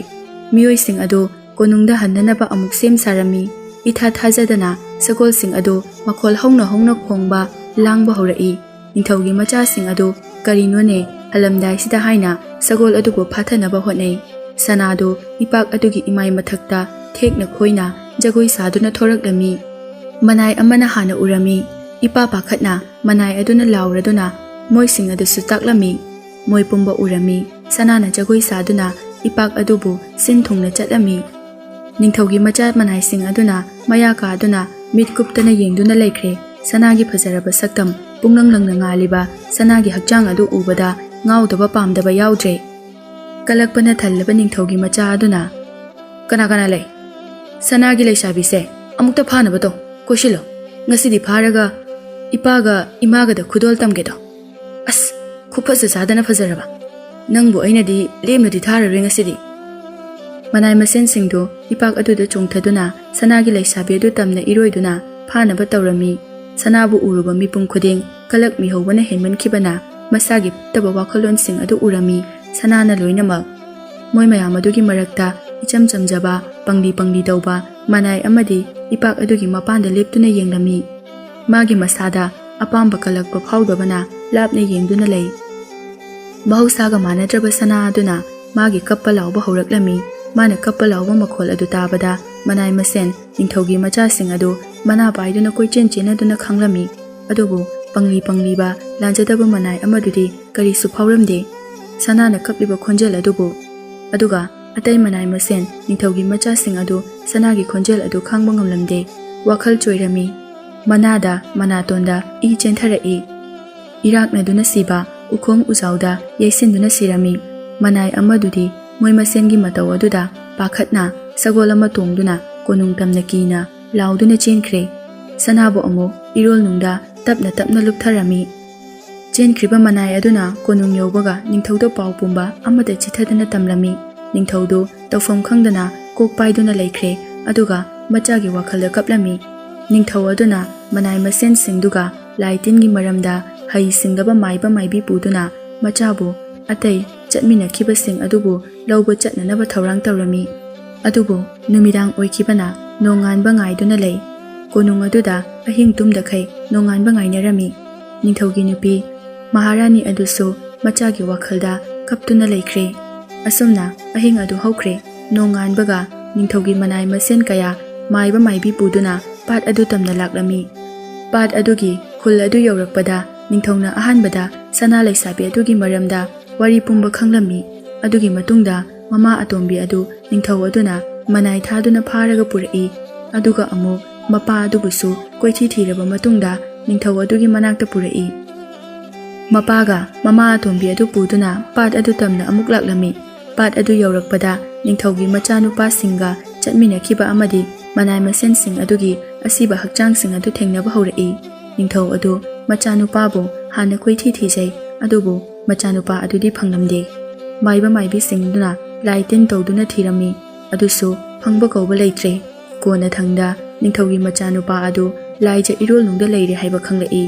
ꯃꯤꯑꯣꯏꯁꯤꯡ ꯑꯗꯨ ꯀꯣꯅꯨꯡꯗ ꯍꯟꯅꯅꯕ ꯑꯃꯨꯛ ꯁꯦꯝ ꯁꯥꯔꯝꯃꯤ꯫ ꯏꯊꯥ ꯊꯥꯖꯗꯅ ꯁꯒꯣꯜꯁꯤꯡ ꯑꯗꯨ ꯃꯈꯣꯜ ꯍꯧꯅ ꯍꯧꯅ ꯈꯣꯡꯕ, ꯂꯥꯡꯕ ꯍꯧꯔꯛꯏ꯫ ꯅꯤꯡꯊꯧꯒꯤ ꯃꯆꯥꯁꯤꯡ ꯑꯗꯨ "ꯀꯔꯤꯅꯣꯅꯦ ꯍꯜꯂꯝꯗꯥꯏꯁꯤꯗ?" ꯍꯥꯏꯅ ꯁꯒꯣꯜ ꯑꯗꯨꯕꯨ ꯐꯥꯊꯅꯕ ꯍꯣꯠꯅꯩ꯫ ꯁꯅꯥꯗꯨ ꯏꯄꯥꯛ ꯑꯗꯨꯒꯤ ꯏꯃꯥꯏ ꯃꯊꯛꯇ ꯊꯦꯛꯅ ꯈꯣꯏꯅ ꯖꯒꯣꯏ ꯁꯥꯗꯨꯅ ꯊꯣꯔꯛꯂꯝꯃꯤ꯫ ꯃꯅꯥꯏ ꯑꯃꯅ ꯍꯥꯟꯅ ꯎꯔꯝꯃꯤ꯫ ꯏꯄꯥ ꯄꯥꯈꯠꯅ ꯃꯅꯥꯏ ꯑꯗꯨꯅ ꯂꯥꯎꯔꯗꯨꯅ ꯃꯣꯏꯁꯤꯡ ꯑꯗꯨꯁꯨ ꯇꯥꯛꯂꯝꯃꯤ꯫ ꯃꯣꯏ ꯄꯨꯝꯕ ꯎꯔꯝꯃꯤ꯫ ꯁꯅꯥꯅ ꯖꯒꯣꯏ ꯁꯥꯗꯨꯅ ꯏꯄꯥꯛ ꯑꯗꯨꯕꯨ ꯁꯤꯟ ꯊꯨꯡꯅ ꯆꯠꯂꯝꯃꯤ꯫ ꯅꯤꯡꯊꯧꯒꯤ ꯃꯆꯥ ꯃꯅꯥꯏꯁꯤꯡ ꯑꯗꯨꯅ ꯃꯌꯥ ꯀꯥꯗꯨꯅ ꯃꯤꯠ ꯀꯨꯞꯇꯅ ꯌꯦꯡꯗꯨꯅ ꯂꯩꯈ꯭ꯔꯦ꯫ ꯁꯅꯥꯒꯤ ꯐꯖꯔꯕ ꯁꯛꯇꯝ, ꯄꯨꯡꯂꯪ ꯂꯪꯅ ꯉꯥꯜꯂꯤꯕ ꯁꯅꯥꯒꯤ ꯍꯛꯆꯥꯡ ꯑꯗꯨ ꯎꯕꯗ ꯉꯥꯎꯗꯕ ꯄꯥꯝꯗꯕ ꯌꯥꯎꯗ꯭ꯔꯦ꯫ ꯀꯂꯛꯄꯅ ꯊꯜꯂꯕ ꯅꯤꯡꯊꯧꯒꯤ ꯃꯆꯥ ꯑꯗꯨꯅ, "ꯀꯅꯥ ꯀꯅꯥ ꯂꯩ? ꯁꯅꯥꯒꯤ ꯂꯩꯁꯥꯕꯤꯁꯦ ꯑꯃꯨꯛꯇ ꯐꯥꯅꯕ ꯇꯧ꯫ ꯀꯣꯏꯁꯤꯜꯂꯣ꯫ ꯉꯁꯤꯗꯤ ꯐꯥꯔꯒ ꯏꯄꯥꯒ ꯏꯃꯥꯒꯗ ꯈꯨꯗꯣꯜ ꯇꯝꯒꯦ ꯇꯧ꯫ ꯑꯁ, ꯈꯨꯐꯖ ꯆꯥꯗꯅ ꯐꯖꯔꯕ! ꯅꯪꯕꯨ ꯑꯩꯅꯗꯤ ꯂꯦꯝꯅꯗꯤ ꯊꯥꯔꯔꯣꯏ ꯉꯁꯤꯗꯤ꯫" ꯃꯅꯥꯏ ꯃꯁꯦꯟꯁꯤꯡꯗꯨ ꯏꯄꯥꯛ ꯑꯗꯨꯗ ꯆꯣꯡꯊꯗꯨꯅ ꯁꯅꯥꯒꯤ ꯂꯩꯁꯥꯕꯤ ꯑꯗꯨ ꯇꯝꯅ ꯏꯔꯣꯏꯗꯨꯅ ꯐꯥꯅꯕ ꯇꯧꯔꯝꯃꯤ꯫ ꯁꯅꯥꯕꯨ ꯎꯔꯨꯕ ꯃꯤꯄꯨꯝ ꯈꯨꯗꯤꯡ ꯀꯂꯛ ꯃꯤꯍꯧꯕꯅ ꯍꯦꯟꯃꯟꯈꯤꯕꯅ ꯃꯁꯥꯒꯤ ꯐꯠꯇꯕ ꯋꯥꯈꯜꯂꯣꯟꯁꯤꯡ ꯑꯗꯨ ꯎꯔꯝꯃꯤ꯫ ꯁꯅꯥꯅ ꯂꯣꯏꯅꯃꯛ꯫ ꯃꯣꯏ ꯃꯌꯥꯝ ꯑꯗꯨꯒꯤ ꯃꯔꯛꯇ ꯏꯆꯝ ꯆꯝꯖꯕ, ꯄꯪꯂꯤ ꯄꯪꯂꯤ ꯇꯧꯕ ꯃꯅꯥꯏ ꯑꯃꯗꯤ ꯏꯄꯥꯛ ꯑꯗꯨꯒꯤ ꯃꯄꯥꯟꯗ ꯂꯦꯞꯇꯨꯅ ꯌꯦꯡꯂꯝꯃꯤ꯫ ꯃꯥꯒꯤ ꯃꯁꯥꯗ ꯑꯄꯥꯝꯕ ꯀꯂꯛꯄ ꯐꯥꯎꯗꯕꯅ ꯂꯥꯞꯅ ꯌꯦꯡꯗꯨꯅ ꯂꯩ꯫ ꯃꯍꯧꯁꯥꯒ ꯃꯥꯟꯅꯗ꯭ꯔꯕ ꯁꯅꯥ ꯑꯗꯨꯅ ꯃꯥꯒꯤ ꯀꯞꯄ ꯂꯥꯎꯕ ꯍꯧꯔꯛꯂꯝꯃꯤ꯫ ꯃꯥꯅ ꯀꯞꯄ ꯂꯥꯎꯕ ꯃꯈꯣꯜ ꯑꯗꯨ ꯇꯥꯕꯗ ꯃꯅꯥꯏ ꯃꯁꯦꯟ ꯅꯤꯡꯊꯧꯒꯤ ꯃꯆꯥꯁꯤꯡ ꯑꯗꯨ ꯃꯅꯥ ꯄꯥꯏꯗꯨꯅ ꯀꯣꯏꯆꯦꯟ ꯆꯦꯟꯅꯗꯨꯅ ꯈꯥꯡꯂꯝꯃꯤ꯫ ꯑꯗꯨꯕꯨ ꯄꯪꯂꯤ ꯄꯪꯂꯤꯕ ꯂꯥꯟꯖꯗꯕ ꯃꯅꯥꯏ ꯑꯃꯗꯨꯗꯤ ꯀꯔꯤꯁꯨ ꯐꯥꯎꯔꯝꯗꯦ꯫ ꯁꯅꯥꯅ ꯀꯞꯂꯤꯕ ꯈꯣꯟꯖꯦꯜ ꯑꯗꯨꯕꯨ꯫ ꯑꯗꯨꯒ ꯑꯇꯩ ꯃꯅꯥꯏ ꯃꯁꯦꯟ ꯅꯤꯡꯊꯧꯒꯤ ꯃꯆꯥꯁꯤꯡ ꯑꯗꯨ ꯁꯅꯥꯒꯤ ꯈꯣꯟꯖꯦꯜ ꯑꯗꯨ ꯈꯥꯡꯕ ꯉꯝꯂꯝꯗꯦ꯫ ꯋꯥꯈꯜ ꯆꯣꯏꯔꯝꯃꯤ꯫ ꯃꯅꯥꯗ, ꯃꯅꯥꯇꯣꯟꯗ ꯏ ꯆꯦꯟꯊꯔꯛꯏ꯫ ꯏꯔꯥꯛꯅꯗꯨꯅ ꯁꯤꯕ, ꯎꯈꯣꯡ ꯎꯖꯥꯎꯗ ꯌꯩꯁꯤꯟꯗꯨꯅ ꯁꯤꯔꯝꯃꯤ꯫ ꯃꯅꯥꯏ ꯑꯃꯗꯨꯗꯤ ꯃꯣꯏ ꯃꯁꯦꯟꯒꯤ ꯃꯇꯧ ꯑꯗꯨꯗ ꯄꯥꯈꯠꯅ ꯁꯒꯣꯜ ꯑꯃ ꯇꯣꯡꯗꯨꯅ ꯀꯣꯅꯨꯡ ꯇꯝꯅ ꯀꯤꯅ ꯂꯥꯎꯗꯨꯅ ꯆꯦꯟꯈ꯭ꯔꯦ꯫ ꯁꯅꯥꯕꯨ ꯑꯃꯨꯛ ꯏꯔꯣꯜꯅꯨꯡꯗ ꯇꯞꯅ ꯇꯞꯅ ꯂꯨꯞꯊꯔꯝꯃꯤ꯫ ꯆꯦꯟꯈ꯭ꯔꯤꯕ ꯃꯅꯥꯏ ꯑꯗꯨꯅ ꯀꯣꯅꯨꯡ ꯌꯧꯕꯒ ꯅꯤꯡꯊꯧꯗ ꯄꯥꯎ ꯄꯨꯝꯕ ꯑꯃꯠꯇ ꯆꯤꯊꯗꯅ ꯇꯝꯂꯝꯃꯤ꯫ ꯅꯤꯡꯊꯧꯗꯨ ꯇꯧꯐꯝ ꯈꯪꯗꯅ ꯀꯣꯛ ꯄꯥꯏꯗꯨꯅ ꯂꯩꯈ꯭ꯔꯦ, ꯑꯗꯨꯒ ꯃꯆꯥꯒꯤ ꯋꯥꯈꯜꯗ ꯀꯞꯂꯝꯃꯤ꯫ ꯅꯤꯡꯊꯧ ꯑꯗꯨꯅ ꯃꯅꯥꯏ ꯃꯁꯦꯟꯁꯤꯡꯗꯨꯒ ꯂꯥꯏ ꯇꯤꯟꯒꯤ ꯃꯔꯝꯗ ꯍꯩ ꯁꯤꯡꯂꯕ ꯃꯥꯏꯕ ꯃꯥꯏꯕꯤ ꯄꯨꯗꯨꯅ ꯃꯆꯥꯕꯨ ꯑꯇꯩ ꯆꯠꯃꯤꯟꯅꯈꯤꯕꯁꯤꯡ ꯑꯗꯨꯕꯨ ꯂꯧꯕ ꯆꯠꯅꯅꯕ ꯊꯧꯔꯥꯡ ꯇꯧꯔꯝꯃꯤ꯫ ꯑꯗꯨꯕꯨ ꯅꯨꯃꯤꯗꯥꯡ ꯑꯣꯏꯈꯤꯕꯅ ꯅꯣꯡꯉꯥꯟꯕ ꯉꯥꯏꯗꯨꯅ ꯂꯩ꯫ ꯀꯣꯅꯨꯡ ꯑꯗꯨꯗ ꯑꯍꯤꯡ ꯇꯨꯝꯗꯈꯩ ꯅꯣꯡꯉꯥꯟꯕ ꯉꯥꯏꯅꯔꯝꯃꯤ꯫ ꯅꯤꯡꯊꯧꯒꯤ ꯅꯨꯄꯤ ꯃꯍꯥꯔꯥꯅꯤ ꯑꯗꯨꯁꯨ ꯃꯆꯥꯒꯤ ꯋꯥꯈꯜꯗ ꯀꯞꯇꯨꯅ ꯂꯩꯈ꯭ꯔꯦ꯫ ꯑꯁꯨꯝꯅ ꯑꯍꯤꯡ ꯑꯗꯨ ꯍꯧꯈ꯭ꯔꯦ꯫ ꯅꯣꯡꯉꯥꯟꯕꯒ ꯅꯤꯡꯊꯧꯒꯤ ꯃꯅꯥꯏ ꯃꯁꯦꯟ ꯀꯌꯥ ꯃꯥꯏꯕ ꯃꯥꯏꯕꯤ ꯄꯨꯗꯨꯅ ꯄꯥꯠ ꯑꯗꯨ ꯇꯝꯅ ꯂꯥꯛꯂꯝꯃꯤ꯫ ꯄꯥꯠ ꯑꯗꯨꯒꯤ ꯈꯨꯜ ꯑꯗꯨ ꯌꯧꯔꯛꯄꯗ ꯅꯤꯡꯊꯧꯅ ꯑꯍꯥꯟꯕꯗ ꯁꯅꯥ ꯂꯩꯁꯥꯕꯤ ꯑꯗꯨꯒꯤ ꯃꯔꯝꯗ ꯋꯥꯔꯤ ꯄꯨꯝꯕ ꯈꯪꯂꯝꯃꯤ꯫ ꯑꯗꯨꯒꯤ ꯃꯇꯨꯡꯗ ꯃꯃꯥ ꯑꯇꯣꯝꯕꯤ ꯑꯗꯨ ꯅꯤꯡꯊꯧ ꯑꯗꯨꯅ ꯃꯅꯥꯏ ꯊꯥꯗꯨꯅ ꯐꯥꯔꯒ ꯄꯨꯔꯛꯏ꯫ ꯑꯗꯨꯒ ꯑꯃꯨꯛ ꯃꯄꯥ ꯑꯗꯨꯕꯨꯁꯨ ꯀꯣꯏꯊꯤ ꯊꯤꯔꯕ ꯃꯇꯨꯡꯗ ꯅꯤꯡꯊꯧ ꯑꯗꯨꯒꯤ ꯃꯅꯥꯛꯇ ꯄꯨꯔꯛꯏ꯫ ꯃꯄꯥꯒ ꯃꯃꯥ ꯑꯇꯣꯝꯕꯤ ꯑꯗꯨ ꯄꯨꯗꯨꯅ ꯄꯥꯠ ꯑꯗꯨ ꯇꯝꯅ ꯑꯃꯨꯛ ꯂꯥꯛꯂꯝꯃꯤ꯫ ꯄꯥꯠ ꯑꯗꯨ ꯌꯧꯔꯛꯄꯗ ꯅꯤꯡꯊꯧꯒꯤ ꯃꯆꯥꯅꯨꯄꯥꯁꯤꯡꯒ ꯆꯠꯃꯤꯟꯅꯈꯤꯕ ꯑꯃꯗꯤ ꯃꯅꯥꯏ ꯃꯁꯦꯟꯁꯤꯡ ꯑꯗꯨꯒꯤ ꯑꯁꯤꯕ ꯍꯛꯆꯥꯡꯁꯤꯡ ꯑꯗꯨ ꯊꯦꯡꯅꯕ ꯍꯧꯔꯛꯏ꯫ ꯅꯤꯡꯊꯧ ꯑꯗꯨ ꯃꯆꯥꯅꯨꯄꯥꯕꯨ ꯍꯥꯟꯅ ꯀꯣꯏꯊꯤ ꯊꯤꯖꯩ, ꯑꯗꯨꯕꯨ ꯃꯆꯥꯅꯨꯄꯥ ꯑꯗꯨꯗꯤ ꯐꯪꯂꯝꯗꯦ꯫ ꯃꯥꯏꯕ ꯃꯥꯏꯕꯤꯁꯤꯡꯗꯨꯅ ꯂꯥꯏ ꯇꯤꯟ ꯇꯧꯗꯨꯅ ꯊꯤꯔꯝꯃꯤ, ꯑꯗꯨꯁꯨ ꯐꯪꯕ ꯀꯧꯕ ꯂꯩꯇ꯭ꯔꯦ꯫ ꯀꯣꯟꯅꯊꯪꯗ ꯅꯤꯡꯊꯧꯒꯤ ꯃꯆꯥꯅꯨꯄꯥ ꯑꯗꯨ ꯂꯥꯏꯖ ꯏꯔꯣꯜꯅꯨꯡꯗ ꯂꯩꯔꯦ ꯍꯥꯏꯕ ꯈꯪꯂꯛꯏ꯫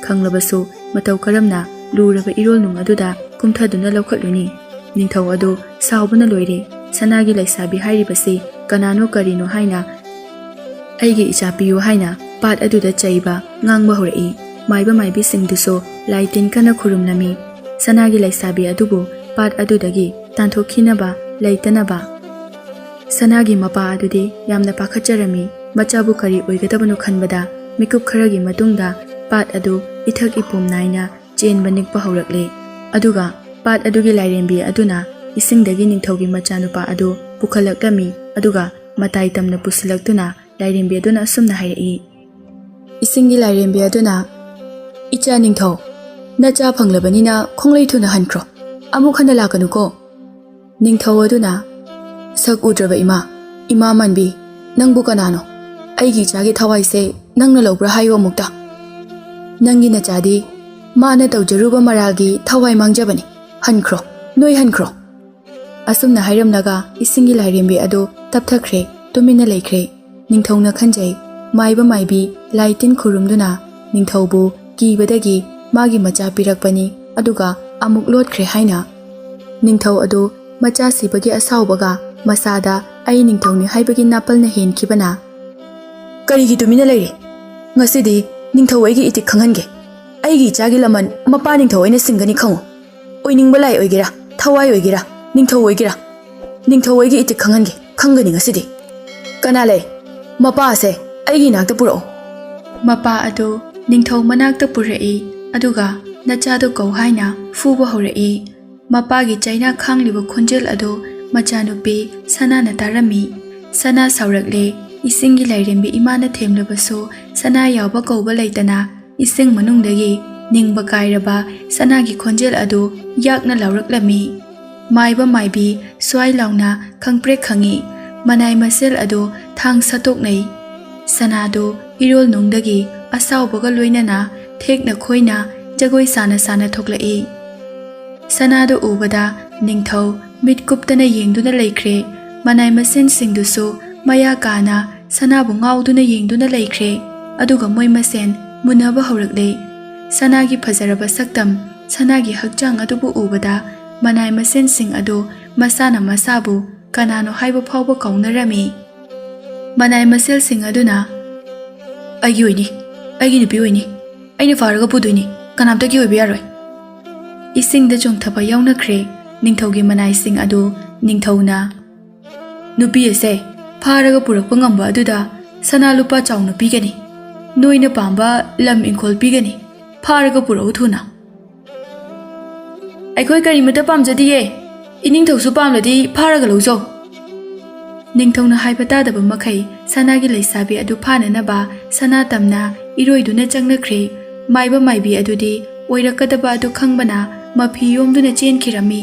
ꯈꯪꯂꯕꯁꯨ ꯃꯇꯧ ꯀꯔꯝꯅ ꯂꯨꯔꯕ ꯏꯔꯣꯜꯅꯨꯡ ꯑꯗꯨꯗ ꯀꯨꯝꯊꯗꯨꯅ ꯂꯧꯈꯠꯂꯨꯅꯤ? ꯅꯤꯡꯊꯧ ꯑꯗꯨ ꯁꯥꯎꯕꯅ ꯂꯣꯏꯔꯦ꯫ "ꯁꯅꯥꯒꯤ ꯂꯩꯁꯥꯕꯤ ꯍꯥꯏꯔꯤꯕꯁꯤ ꯀꯅꯥꯅꯣ ꯀꯔꯤꯅꯣ ꯍꯥꯏꯅ ꯑꯩꯒꯤ ꯏꯆꯥ ꯄꯤꯌꯨ" ꯍꯥꯏꯅ ꯄꯥꯠ ꯑꯗꯨꯗ ꯆꯩꯕ ꯉꯥꯡꯕ ꯍꯧꯔꯛꯏ꯫ ꯃꯥꯏꯕ ꯃꯥꯏꯕꯤꯁꯤꯡꯗꯨꯁꯨ ꯂꯥꯏ ꯇꯤꯟ ꯀꯟꯅ ꯈꯨꯔꯨꯝꯂꯝꯃꯤ꯫ ꯁꯅꯥꯒꯤ ꯂꯩꯁꯥꯕꯤ ꯑꯗꯨꯕꯨ ꯄꯥꯠ ꯑꯗꯨꯗꯒꯤ ꯇꯥꯟꯊꯣꯛꯈꯤꯅꯕ ꯂꯩꯇꯅꯕ꯫ ꯁꯅꯥꯒꯤ ꯃꯄꯥ ꯑꯗꯨꯗꯤ ꯌꯥꯝꯅ ꯄꯥꯈꯠꯆꯔꯝꯃꯤ꯫ ꯃꯆꯥꯕꯨ ꯀꯔꯤ ꯑꯣꯏꯒꯗꯕꯅꯣ ꯈꯟꯕꯗ ꯃꯤꯀꯨꯞ ꯈꯔꯒꯤ ꯃꯇꯨꯡꯗ ꯄꯥꯠ ꯑꯗꯨ ꯏꯊꯛ ꯏꯄꯣꯝ ꯅꯥꯏꯅ ꯆꯦꯟꯕ ꯅꯤꯛꯄ ꯍꯧꯔꯛꯂꯦ꯫ ꯑꯗꯨꯒ ꯄꯥꯠ ꯑꯗꯨꯒꯤ ꯂꯥꯏꯔꯦꯝꯕꯤ ꯑꯗꯨꯅ ꯏꯁꯤꯡꯗꯒꯤ ꯅꯤꯡꯊꯧꯒꯤ ꯃꯆꯥꯅꯨꯄꯥ ꯑꯗꯨ ꯄꯨꯈꯠꯂꯛꯂꯝꯃꯤ꯫ ꯑꯗꯨꯒ ꯃꯇꯥꯏ ꯇꯝꯅ ꯄꯨꯁꯤꯜꯂꯛꯇꯨꯅ ꯂꯥꯏꯔꯦꯝꯕꯤ ꯑꯗꯨꯅ ꯑꯁꯨꯝꯅ ꯍꯥꯏꯔꯛꯏ꯫ ꯏꯁꯤꯡꯒꯤ ꯂꯥꯏꯔꯦꯝꯕꯤ ꯑꯗꯨꯅ, "ꯏꯆꯥ ꯅꯤꯡꯊꯧ, ꯅꯆꯥ ꯐꯪꯂꯕꯅꯤꯅ ꯈꯣꯡꯂꯩ ꯊꯨꯅ ꯍꯟꯈ꯭ꯔꯣ꯫ ꯑꯃꯨꯛ ꯍꯟꯅ ꯂꯥꯛꯀꯅꯨꯀꯣ꯫" ꯅꯤꯡꯊꯧ ꯑꯗꯨꯅ, "ꯁꯛ ꯎꯗ꯭ꯔꯕ ꯏꯃꯥ, ꯏꯃꯥ ꯃꯥꯟꯕꯤ, ꯅꯪꯕꯨ ꯀꯅꯥꯅꯣ? ꯑꯩꯒꯤ ꯏꯆꯥꯒꯤ ꯊꯋꯥꯏꯁꯦ ꯅꯪꯅ ꯂꯧꯕ꯭ꯔꯥ ꯍꯥꯏꯌꯨ ꯑꯃꯨꯛꯇ꯫ ꯅꯪꯒꯤ ꯅꯆꯥꯗꯤ ꯃꯥꯅ ꯇꯧꯖꯔꯨꯕ ꯃꯔꯥꯜꯒꯤ ꯊꯋꯥꯏ ꯃꯥꯡꯖꯕꯅꯤ꯫ ꯍꯟꯈ꯭ꯔꯣ, ꯅꯣꯏ ꯍꯟꯈ꯭ꯔꯣ꯫" ꯑꯁꯨꯝꯅ ꯍꯥꯏꯔꯝꯂꯒ ꯏꯁꯤꯡꯒꯤ ꯂꯥꯏꯔꯦꯝꯕꯤ ꯑꯗꯨ ꯇꯞꯊꯈ꯭ꯔꯦ, ꯇꯨꯃꯤꯟꯅ ꯂꯩꯈ꯭ꯔꯦ꯫ ꯅꯤꯡꯊꯧꯅ ꯈꯟꯖꯩ, ꯃꯥꯏꯕ ꯃꯥꯏꯕꯤ ꯂꯥꯏ ꯇꯤꯟ ꯈꯨꯔꯨꯝꯗꯨꯅ ꯅꯤꯡꯊꯧꯕꯨ ꯀꯤꯕꯗꯒꯤ ꯃꯥꯒꯤ ꯃꯆꯥ ꯄꯤꯔꯛꯄꯅꯤ, ꯑꯗꯨꯒ ꯑꯃꯨꯛ ꯂꯣꯠꯈ꯭ꯔꯦ ꯍꯥꯏꯅ꯫ ꯅꯤꯡꯊꯧ ꯑꯗꯨ ꯃꯆꯥ ꯁꯤꯕꯒꯤ ꯑꯁꯥꯎꯕꯒ ꯃꯁꯥꯗ ꯑꯩ ꯅꯤꯡꯊꯧꯅꯤ ꯍꯥꯏꯕꯒꯤ ꯅꯥꯄꯜꯅ ꯍꯦꯟꯈꯤꯕꯅ꯫ "ꯀꯔꯤꯒꯤ ꯇꯨꯃꯤꯟꯅ ꯂꯩꯔꯤ? ꯉꯁꯤꯗꯤ ꯅꯤꯡꯊꯧ ꯑꯩꯒꯤ ꯏꯇꯤꯛ ꯈꯪꯍꯟꯒꯦ꯫ ꯑꯩꯒꯤ ꯏꯆꯥꯒꯤ ꯂꯃꯟ ꯃꯄꯥ ꯅꯤꯡꯊꯧ ꯑꯩꯅ ꯁꯤꯡꯒꯅꯤ ꯈꯪꯉꯨ꯫ ꯑꯣꯏꯅꯤꯡꯕ ꯂꯥꯏ ꯑꯣꯏꯒꯦꯔꯥ, ꯊꯋꯥꯏ ꯑꯣꯏꯒꯦꯔꯥ, ꯅꯤꯡꯊꯧ ꯑꯣꯏꯒꯦꯔꯥ, ꯅꯤꯡꯊꯧ ꯑꯩꯒꯤ ꯏꯇꯤꯛ ꯈꯪꯍꯟꯒꯦ, ꯈꯪꯒꯅꯤ ꯉꯁꯤꯗꯤ꯫ ꯀꯅꯥ ꯂꯩ? ꯃꯄꯥꯁꯦ ꯑꯩꯒꯤ ꯏꯅꯥꯛꯇ ꯄꯨꯔꯛꯑꯣ꯫" ꯃꯄꯥ ꯑꯗꯨ ꯅꯤꯡꯊꯧ ꯃꯅꯥꯛꯇ ꯄꯨꯔꯛꯏ, ꯑꯗꯨꯒ "ꯅꯆꯥꯗꯣ ꯀꯧ" ꯍꯥꯏꯅ ꯐꯨꯕ ꯍꯧꯔꯛꯏ꯫ ꯃꯄꯥꯒꯤ ꯆꯩꯅꯥ ꯈꯥꯡꯂꯤꯕ ꯈꯣꯟꯖꯦꯜ ꯑꯗꯨ ꯃꯆꯥꯅꯨꯄꯤ ꯁꯅꯥꯅ ꯇꯥꯔꯝꯃꯤ꯫ ꯁꯅꯥ ꯁꯥꯎꯔꯛꯂꯦ꯫ ꯏꯁꯤꯡꯒꯤ ꯂꯥꯏꯔꯦꯝꯕꯤ ꯏꯃꯥꯅ ꯊꯦꯝꯂꯕꯁꯨ ꯁꯅꯥ ꯌꯥꯎꯕ ꯀꯧꯕ ꯂꯩꯇꯅ ꯏꯁꯤꯡ ꯃꯅꯨꯡꯗꯒꯤ ꯅꯤꯡꯕ ꯀꯥꯏꯔꯕ ꯁꯅꯥꯒꯤ ꯈꯣꯟꯖꯦꯜ ꯑꯗꯨ ꯌꯥꯛꯅ ꯂꯥꯎꯔꯛꯂꯝꯃꯤ꯫ ꯃꯥꯏꯕ ꯃꯥꯏꯕꯤ ꯁ꯭ꯋꯥꯏ ꯂꯥꯎꯅ ꯈꯪꯄ꯭ꯔꯦꯛ ꯈꯪꯉꯤ꯫ ꯃꯅꯥꯏ ꯃꯁꯦꯜ ꯑꯗꯨ ꯊꯥꯡ ꯁꯠꯇꯣꯛꯅꯩ꯫ ꯁꯅꯥꯗꯨ ꯏꯔꯣꯜ ꯅꯨꯡꯗꯒꯤ ꯑꯁꯥꯎꯕꯒ ꯂꯣꯏꯅꯅ ꯊꯦꯛꯅ ꯈꯣꯏꯅ ꯖꯒꯣꯏ ꯁꯥꯅ ꯁꯥꯅ ꯊꯣꯛꯂꯛꯏ꯫ ꯁꯅꯥꯗꯨ ꯎꯕꯗ ꯅꯤꯡꯊꯧ ꯃꯤꯠ ꯀꯨꯞꯇꯅ ꯌꯦꯡꯗꯨꯅ ꯂꯩꯈ꯭ꯔꯦ꯫ ꯃꯅꯥꯏ ꯃꯁꯦꯟꯁꯤꯡꯗꯨꯁꯨ ꯃꯌꯥ ꯀꯥꯅ ꯁꯅꯥꯕꯨ ꯉꯥꯎꯗꯨꯅ ꯌꯦꯡꯗꯨꯅ ꯂꯩꯈ꯭ꯔꯦ꯫ ꯑꯗꯨꯒ ꯃꯣꯏ ꯃꯁꯦꯟ ꯃꯨꯟꯅꯕ ꯍꯧꯔꯛꯂꯦ꯫ ꯁꯅꯥꯒꯤ ꯐꯖꯔꯕ ꯁꯛꯇꯝ, ꯁꯅꯥꯒꯤ ꯍꯛꯆꯥꯡ ꯑꯗꯨꯕꯨ ꯎꯕꯗ ꯃꯅꯥꯏ ꯃꯁꯦꯟꯁꯤꯡ ꯑꯗꯨ ꯃꯁꯥꯅ ꯃꯁꯥꯕꯨ ꯀꯅꯥꯅꯣ ꯍꯥꯏꯕ ꯐꯥꯎꯕ ꯀꯥꯎꯅꯔꯝꯃꯤ꯫ ꯃꯅꯥꯏ ꯃꯁꯦꯜꯁꯤꯡ ꯑꯗꯨꯅ, "ꯑꯩꯒꯤ ꯑꯣꯏꯅꯤ, ꯑꯩꯒꯤ ꯅꯨꯄꯤ ꯑꯣꯏꯅꯤ, ꯑꯩꯅ ꯐꯥꯔꯒ ꯄꯨꯗꯣꯏꯅꯤ, ꯀꯅꯥꯝꯇꯒꯤ ꯑꯣꯏꯕ ꯌꯥꯔꯣꯏ꯫" ꯏꯁꯤꯡꯗ ꯆꯣꯡꯊꯕ ꯌꯥꯎꯅꯈ꯭ꯔꯦ꯫ ꯅꯤꯡꯊꯧꯒꯤ ꯃꯅꯥꯏꯁꯤꯡ ꯑꯗꯨ ꯅꯤꯡꯊꯧꯅ, "ꯅꯨꯄꯤ ꯑꯁꯦ ꯐꯥꯔꯒ ꯄꯨꯔꯛꯄ ꯉꯝꯕ ꯑꯗꯨꯗ ꯁꯅꯥ ꯂꯨꯄꯥ ꯆꯥꯎꯅ ꯄꯤꯒꯅꯤ꯫ ꯅꯣꯏꯅ ꯄꯥꯝꯕ ꯂꯝ ꯏꯪꯈꯣꯜ ꯄꯤꯒꯅꯤ꯫ ꯐꯥꯔꯒ ꯄꯨꯔꯛꯎ ꯊꯨꯅ꯫" "ꯑꯩꯈꯣꯏ ꯀꯔꯤꯃꯠꯇ ꯄꯥꯝꯖꯗꯤꯌꯦ꯫ ꯏꯅꯤꯡꯊꯧꯁꯨ ꯄꯥꯝꯂꯗꯤ ꯐꯥꯔꯒ ꯂꯧꯖꯧ꯫" ꯅꯤꯡꯊꯧꯅ ꯍꯥꯏꯕ ꯇꯥꯗꯕ ꯃꯈꯩ ꯁꯅꯥꯒꯤ ꯂꯩꯁꯥꯕꯤ ꯑꯗꯨ ꯐꯥꯅꯅꯕ ꯁꯅꯥ ꯇꯝꯅ ꯏꯔꯣꯏꯗꯨꯅ ꯆꯪꯅꯈ꯭ꯔꯦ꯫ ꯃꯥꯏꯕ ꯃꯥꯏꯕꯤ ꯑꯗꯨꯗꯤ ꯑꯣꯏꯔꯛꯀꯗꯕ ꯑꯗꯨ ꯈꯪꯕꯅ ꯃꯐꯤ ꯌꯣꯝꯗꯨꯅ ꯆꯦꯟꯈꯤꯔꯝꯃꯤ꯫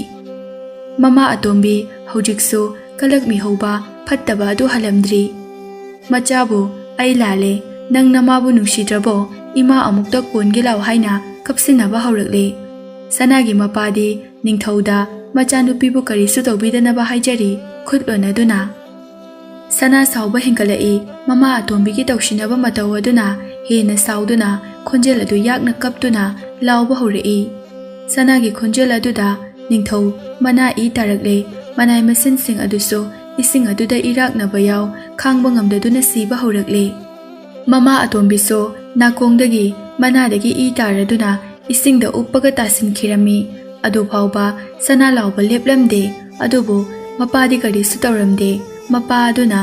ꯃꯃꯥ ꯑꯇꯣꯝꯕꯤ ꯍꯧꯖꯤꯛꯁꯨ ꯀꯂꯛꯃꯤ ꯍꯧꯕ ꯐꯠꯇꯕ ꯑꯗꯨ ꯍꯜꯂꯝꯗ꯭ꯔꯤ꯫ ꯃꯆꯥꯕꯨ, "ꯑꯩ ꯂꯥꯜꯂꯦ, ꯅꯪ ꯅꯃꯥꯕꯨ ꯅꯨꯡꯁꯤꯗ꯭ꯔꯕꯣ? ꯏꯃꯥ ꯑꯃꯨꯛꯇ ꯀꯣꯟꯒꯦ ꯂꯥꯎ" ꯍꯥꯏꯅ ꯀꯞꯁꯤꯟꯅꯕ ꯍꯧꯔꯛꯂꯦ꯫ ꯁꯅꯥꯒꯤ ꯃꯄꯥꯗꯤ ꯅꯤꯡꯊꯧꯗ ꯃꯆꯥꯅꯨꯄꯤꯕꯨ ꯀꯔꯤꯁꯨ ꯇꯧꯕꯤꯗꯅꯕ ꯍꯥꯏꯖꯔꯤ, ꯈꯨꯠ ꯂꯣꯟꯅꯗꯨꯅ꯫ ꯁꯅꯥ ꯁꯥꯎꯕ ꯍꯦꯟꯒꯠꯂꯛꯏ꯫ ꯃꯃꯥ ꯑꯇꯣꯝꯕꯤꯒꯤ ꯇꯧꯁꯤꯟꯅꯕ ꯃꯇꯧ ꯑꯗꯨꯅ ꯍꯦꯟꯅ ꯁꯥꯎꯗꯨꯅ ꯈꯣꯟꯖꯦꯜ ꯑꯗꯨ ꯌꯥꯛꯅ ꯀꯞꯇꯨꯅ ꯂꯥꯎꯕ ꯍꯧꯔꯛꯏ꯫ ꯁꯅꯥꯒꯤ ꯈꯣꯟꯖꯦꯜ ꯑꯗꯨꯗ ꯅꯤꯡꯊꯧ ꯃꯅꯥ ꯏ ꯇꯥꯔꯛꯂꯦ꯫ ꯃꯅꯥꯏ ꯃꯁꯤꯟꯁꯤꯡ ꯑꯗꯨꯁꯨ ꯏꯁꯤꯡ ꯑꯗꯨꯗ ꯏꯔꯥꯛꯅꯕ ꯌꯥꯎ ꯈꯥꯡꯕ ꯉꯝꯗꯗꯨꯅ ꯁꯤꯕ ꯍꯧꯔꯛꯂꯦ꯫ ꯃꯃꯥ ꯑꯇꯣꯝꯕꯤꯁꯨ ꯅꯥꯀꯣꯡꯗꯒꯤ ꯃꯅꯥꯗꯒꯤ ꯏ ꯇꯥꯔꯗꯨꯅ ꯏꯁꯤꯡꯗ ꯎꯞꯄꯒ ꯇꯥꯁꯤꯟꯈꯤꯔꯝꯃꯤ꯫ ꯑꯗꯨꯐꯥꯎꯕ ꯁꯅꯥ ꯂꯥꯎꯕ ꯂꯦꯞꯂꯝꯗꯦ꯫ ꯑꯗꯨꯕꯨ ꯃꯄꯥꯗꯤ ꯀꯔꯤꯁꯨ ꯇꯧꯔꯝꯗꯦ꯫ ꯃꯄꯥ ꯑꯗꯨꯅ,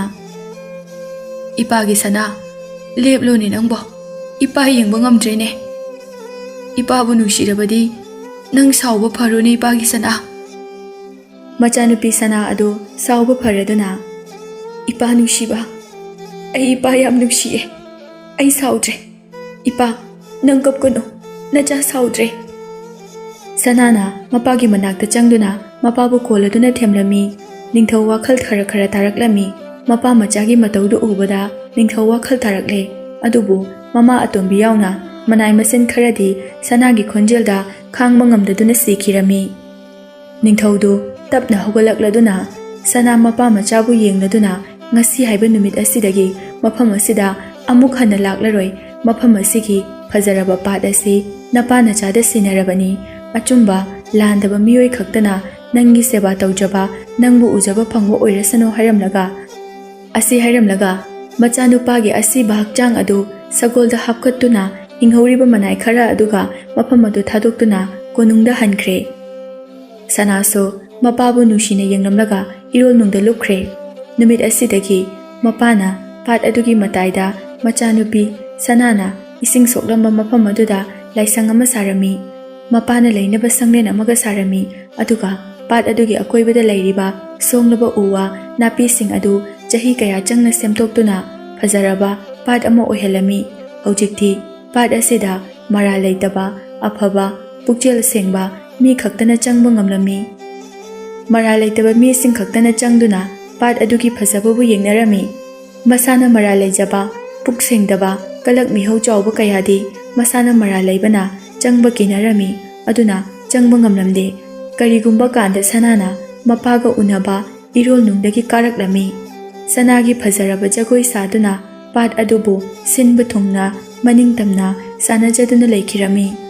"ꯏꯄꯥꯒꯤ ꯁꯅꯥ, ꯂꯦꯞꯂꯣꯅꯦ ꯅꯪꯕꯣ꯫ ꯏꯄꯥ ꯌꯦꯡꯕ ꯉꯝꯗ꯭ꯔꯦꯅꯦ꯫ ꯏꯄꯥꯕꯨ ꯅꯨꯡꯁꯤꯔꯕꯗꯤ ꯅꯪ ꯁꯥꯎꯕ ꯐꯔꯣꯅꯦ ꯏꯄꯥꯒꯤ ꯁꯅꯥ꯫" ꯃꯆꯥꯅꯨꯄꯤ ꯁꯅꯥ ꯑꯗꯨ ꯁꯥꯎꯕ ꯐꯔꯗꯨꯅ, "ꯏꯄꯥ ꯅꯨꯡꯁꯤꯕ, ꯑꯩ ꯏꯄꯥ ꯌꯥꯝ ꯅꯨꯡꯁꯤꯌꯦ꯫ ꯑꯩ ꯁꯥꯎꯗ꯭ꯔꯦ꯫ ꯏꯄꯥ, ꯅꯪ ꯀꯞꯀꯅꯨ꯫ ꯅꯆꯥ ꯁꯥꯎꯗ꯭ꯔꯦ꯫" ꯁꯅꯥꯅ ꯃꯄꯥꯒꯤ ꯃꯅꯥꯛꯇ ꯆꯪꯗꯨꯅ ꯃꯄꯥꯕꯨ ꯀꯣꯜꯂꯗꯨꯅ ꯊꯦꯝꯂꯝꯃꯤ꯫ ꯅꯤꯡꯊꯧ ꯋꯥꯈꯜ ꯈꯔ ꯈꯔ ꯇꯥꯔꯛꯂꯝꯃꯤ꯫ ꯃꯄꯥ ꯃꯆꯥꯒꯤ ꯃꯇꯧꯗꯨ ꯎꯕꯗ ꯅꯤꯡꯊꯧ ꯋꯥꯈꯜ ꯇꯥꯔꯛꯂꯦ꯫ ꯑꯗꯨꯕꯨ ꯃꯃꯥ ꯑꯇꯣꯝꯕꯤ ꯌꯥꯎꯅ ꯃꯅꯥꯏ ꯃꯁꯤꯟ ꯈꯔꯗꯤ ꯁꯅꯥꯒꯤ ꯈꯣꯟꯖꯦꯜꯗ ꯈꯥꯡꯕ ꯉꯝꯗꯗꯨꯅ ꯁꯤꯈꯤꯔꯝꯃꯤ꯫ ꯅꯤꯡꯊꯧꯗꯨ ꯇꯞꯅ ꯍꯧꯒꯠꯂꯛꯂꯗꯨꯅ ꯁꯅꯥ ꯃꯄꯥ ꯃꯆꯥꯕꯨ ꯌꯦꯡꯂꯗꯨꯅ, "ꯉꯁꯤ ꯍꯥꯏꯕ ꯅꯨꯃꯤꯠ ꯑꯁꯤꯗꯒꯤ ꯃꯐꯝ ꯑꯁꯤꯗ ꯑꯃꯨꯛ ꯍꯟꯅ ꯂꯥꯛꯂꯔꯣꯏ꯫ ꯃꯐꯝ ꯑꯁꯤꯒꯤ ꯐꯖꯔꯕ ꯄꯥꯠ ꯑꯁꯤ ꯅꯄꯥ ꯅꯆꯥꯗ ꯁꯤꯟꯅꯔꯕꯅꯤ꯫ ꯑꯆꯨꯝꯕ, ꯂꯥꯟꯗꯕ ꯃꯤꯑꯣꯏ ꯈꯛꯇꯅ ꯅꯪꯒꯤ ꯁꯦꯕꯥ ꯇꯧꯖꯕ, ꯅꯪꯕꯨ ꯎꯖꯕ ꯐꯪꯕ ꯑꯣꯏꯔꯁꯅꯨ" ꯍꯥꯏꯔꯝꯂꯒ, ꯑꯁꯤ ꯍꯥꯏꯔꯝꯂꯒ, ꯃꯆꯥꯅꯨꯄꯥꯒꯤ ꯑꯁꯤꯕ ꯍꯛꯆꯥꯡ ꯑꯗꯨ ꯁꯒꯣꯜꯗ ꯍꯥꯞꯀꯠꯇꯨꯅ, ꯍꯤꯡꯍꯧꯔꯤꯕ ꯃꯅꯥꯏ ꯈꯔ ꯑꯗꯨꯒ ꯃꯐꯝ ꯑꯗꯨ ꯊꯥꯗꯣꯛꯇꯨꯅ ꯀꯣꯅꯨꯡꯗ ꯍꯟꯈ꯭ꯔꯦ꯫ ꯁꯅꯥꯁꯨ ꯃꯄꯥꯕꯨ ꯅꯨꯡꯁꯤꯅ ꯌꯦꯡꯂꯝꯂꯒ ꯏꯔꯣꯜꯅꯨꯡꯗ ꯂꯨꯞꯈ꯭ꯔꯦ꯫ ꯅꯨꯃꯤꯠ ꯑꯁꯤꯗꯒꯤ ꯃꯄꯥꯅ ꯄꯥꯠ ꯑꯗꯨꯒꯤ ꯃꯇꯥꯏꯗ ꯃꯆꯥꯅꯨꯄꯤ ꯁꯅꯥꯅ ꯏꯁꯤꯡ ꯁꯣꯛꯂꯝꯕ ꯃꯐꯝ ꯑꯗꯨꯗ ꯂꯥꯏꯁꯪ ꯑꯃ ꯁꯥꯔꯝꯃꯤ꯫ ꯃꯄꯥꯅ ꯂꯩꯅꯕ ꯁꯪꯂꯦꯟ ꯑꯃꯒ ꯁꯥꯔꯝꯃꯤ, ꯑꯗꯨꯒ ꯄꯥꯠ ꯑꯗꯨꯒꯤ ꯑꯀꯣꯏꯕꯗ ꯂꯩꯔꯤꯕ ꯁꯣꯡꯂꯕ ꯎ ꯋꯥ ꯅꯥꯄꯤꯁꯤꯡ ꯑꯗꯨ ꯆꯍꯤ ꯀꯌꯥ ꯆꯪꯅ ꯁꯦꯝꯗꯣꯛꯇꯨꯅ ꯐꯖꯔꯕ ꯄꯥꯠ ꯑꯃ ꯑꯣꯏꯍꯜꯂꯝꯃꯤ꯫ ꯍꯧꯖꯤꯛꯇꯤ ꯄꯥꯠ ꯑꯁꯤꯗ ꯃꯔꯥꯜ ꯂꯩꯇꯕ, ꯑꯐꯕ, ꯄꯨꯛꯆꯦꯜ ꯁꯦꯡꯕ ꯃꯤ ꯈꯛꯇꯅ ꯆꯪꯕ ꯉꯝꯂꯝꯃꯤ꯫ ꯃꯔꯥꯜ ꯂꯩꯇꯕ ꯃꯤꯁꯤꯡ ꯈꯛꯇꯅ ꯆꯪꯗꯨꯅ ꯄꯥꯠ ꯑꯗꯨꯒꯤ ꯐꯖꯕꯕꯨ ꯌꯦꯡꯅꯔꯝꯃꯤ꯫ ꯃꯁꯥꯅ ꯃꯔꯥꯜ ꯂꯩꯖꯕ, ꯄꯨꯛ ꯁꯦꯡꯗꯕ, ꯀꯂꯛ ꯃꯤꯍꯧ ꯆꯥꯎꯕ ꯀꯌꯥꯗꯤ ꯃꯁꯥꯅ ꯃꯔꯥꯜ ꯂꯩꯕꯅ ꯆꯪꯕ ꯀꯤꯅꯔꯝꯃꯤ, ꯑꯗꯨꯅ ꯆꯪꯕ ꯉꯝꯂꯝꯗꯦ꯫ ꯀꯔꯤꯒꯨꯝꯕ ꯀꯥꯟꯗ ꯁꯅꯥꯅ ꯃꯄꯥꯒ ꯎꯅꯕ ꯏꯔꯣꯜꯅꯨꯡꯗꯒꯤ ꯀꯥꯔꯛꯂꯝꯃꯤ꯫ ꯁꯅꯥꯒꯤ ꯐꯖꯔꯕ ꯖꯒꯣꯏ ꯁꯥꯗꯨꯅ ꯄꯥꯠ ꯑꯗꯨꯕꯨ ꯁꯤꯟꯕ ꯊꯨꯡꯅ ꯃꯅꯤꯡ ꯇꯝꯅ ꯁꯥꯟꯅꯖꯗꯨꯅ ꯂꯩꯈꯤꯔꯝꯃꯤ꯫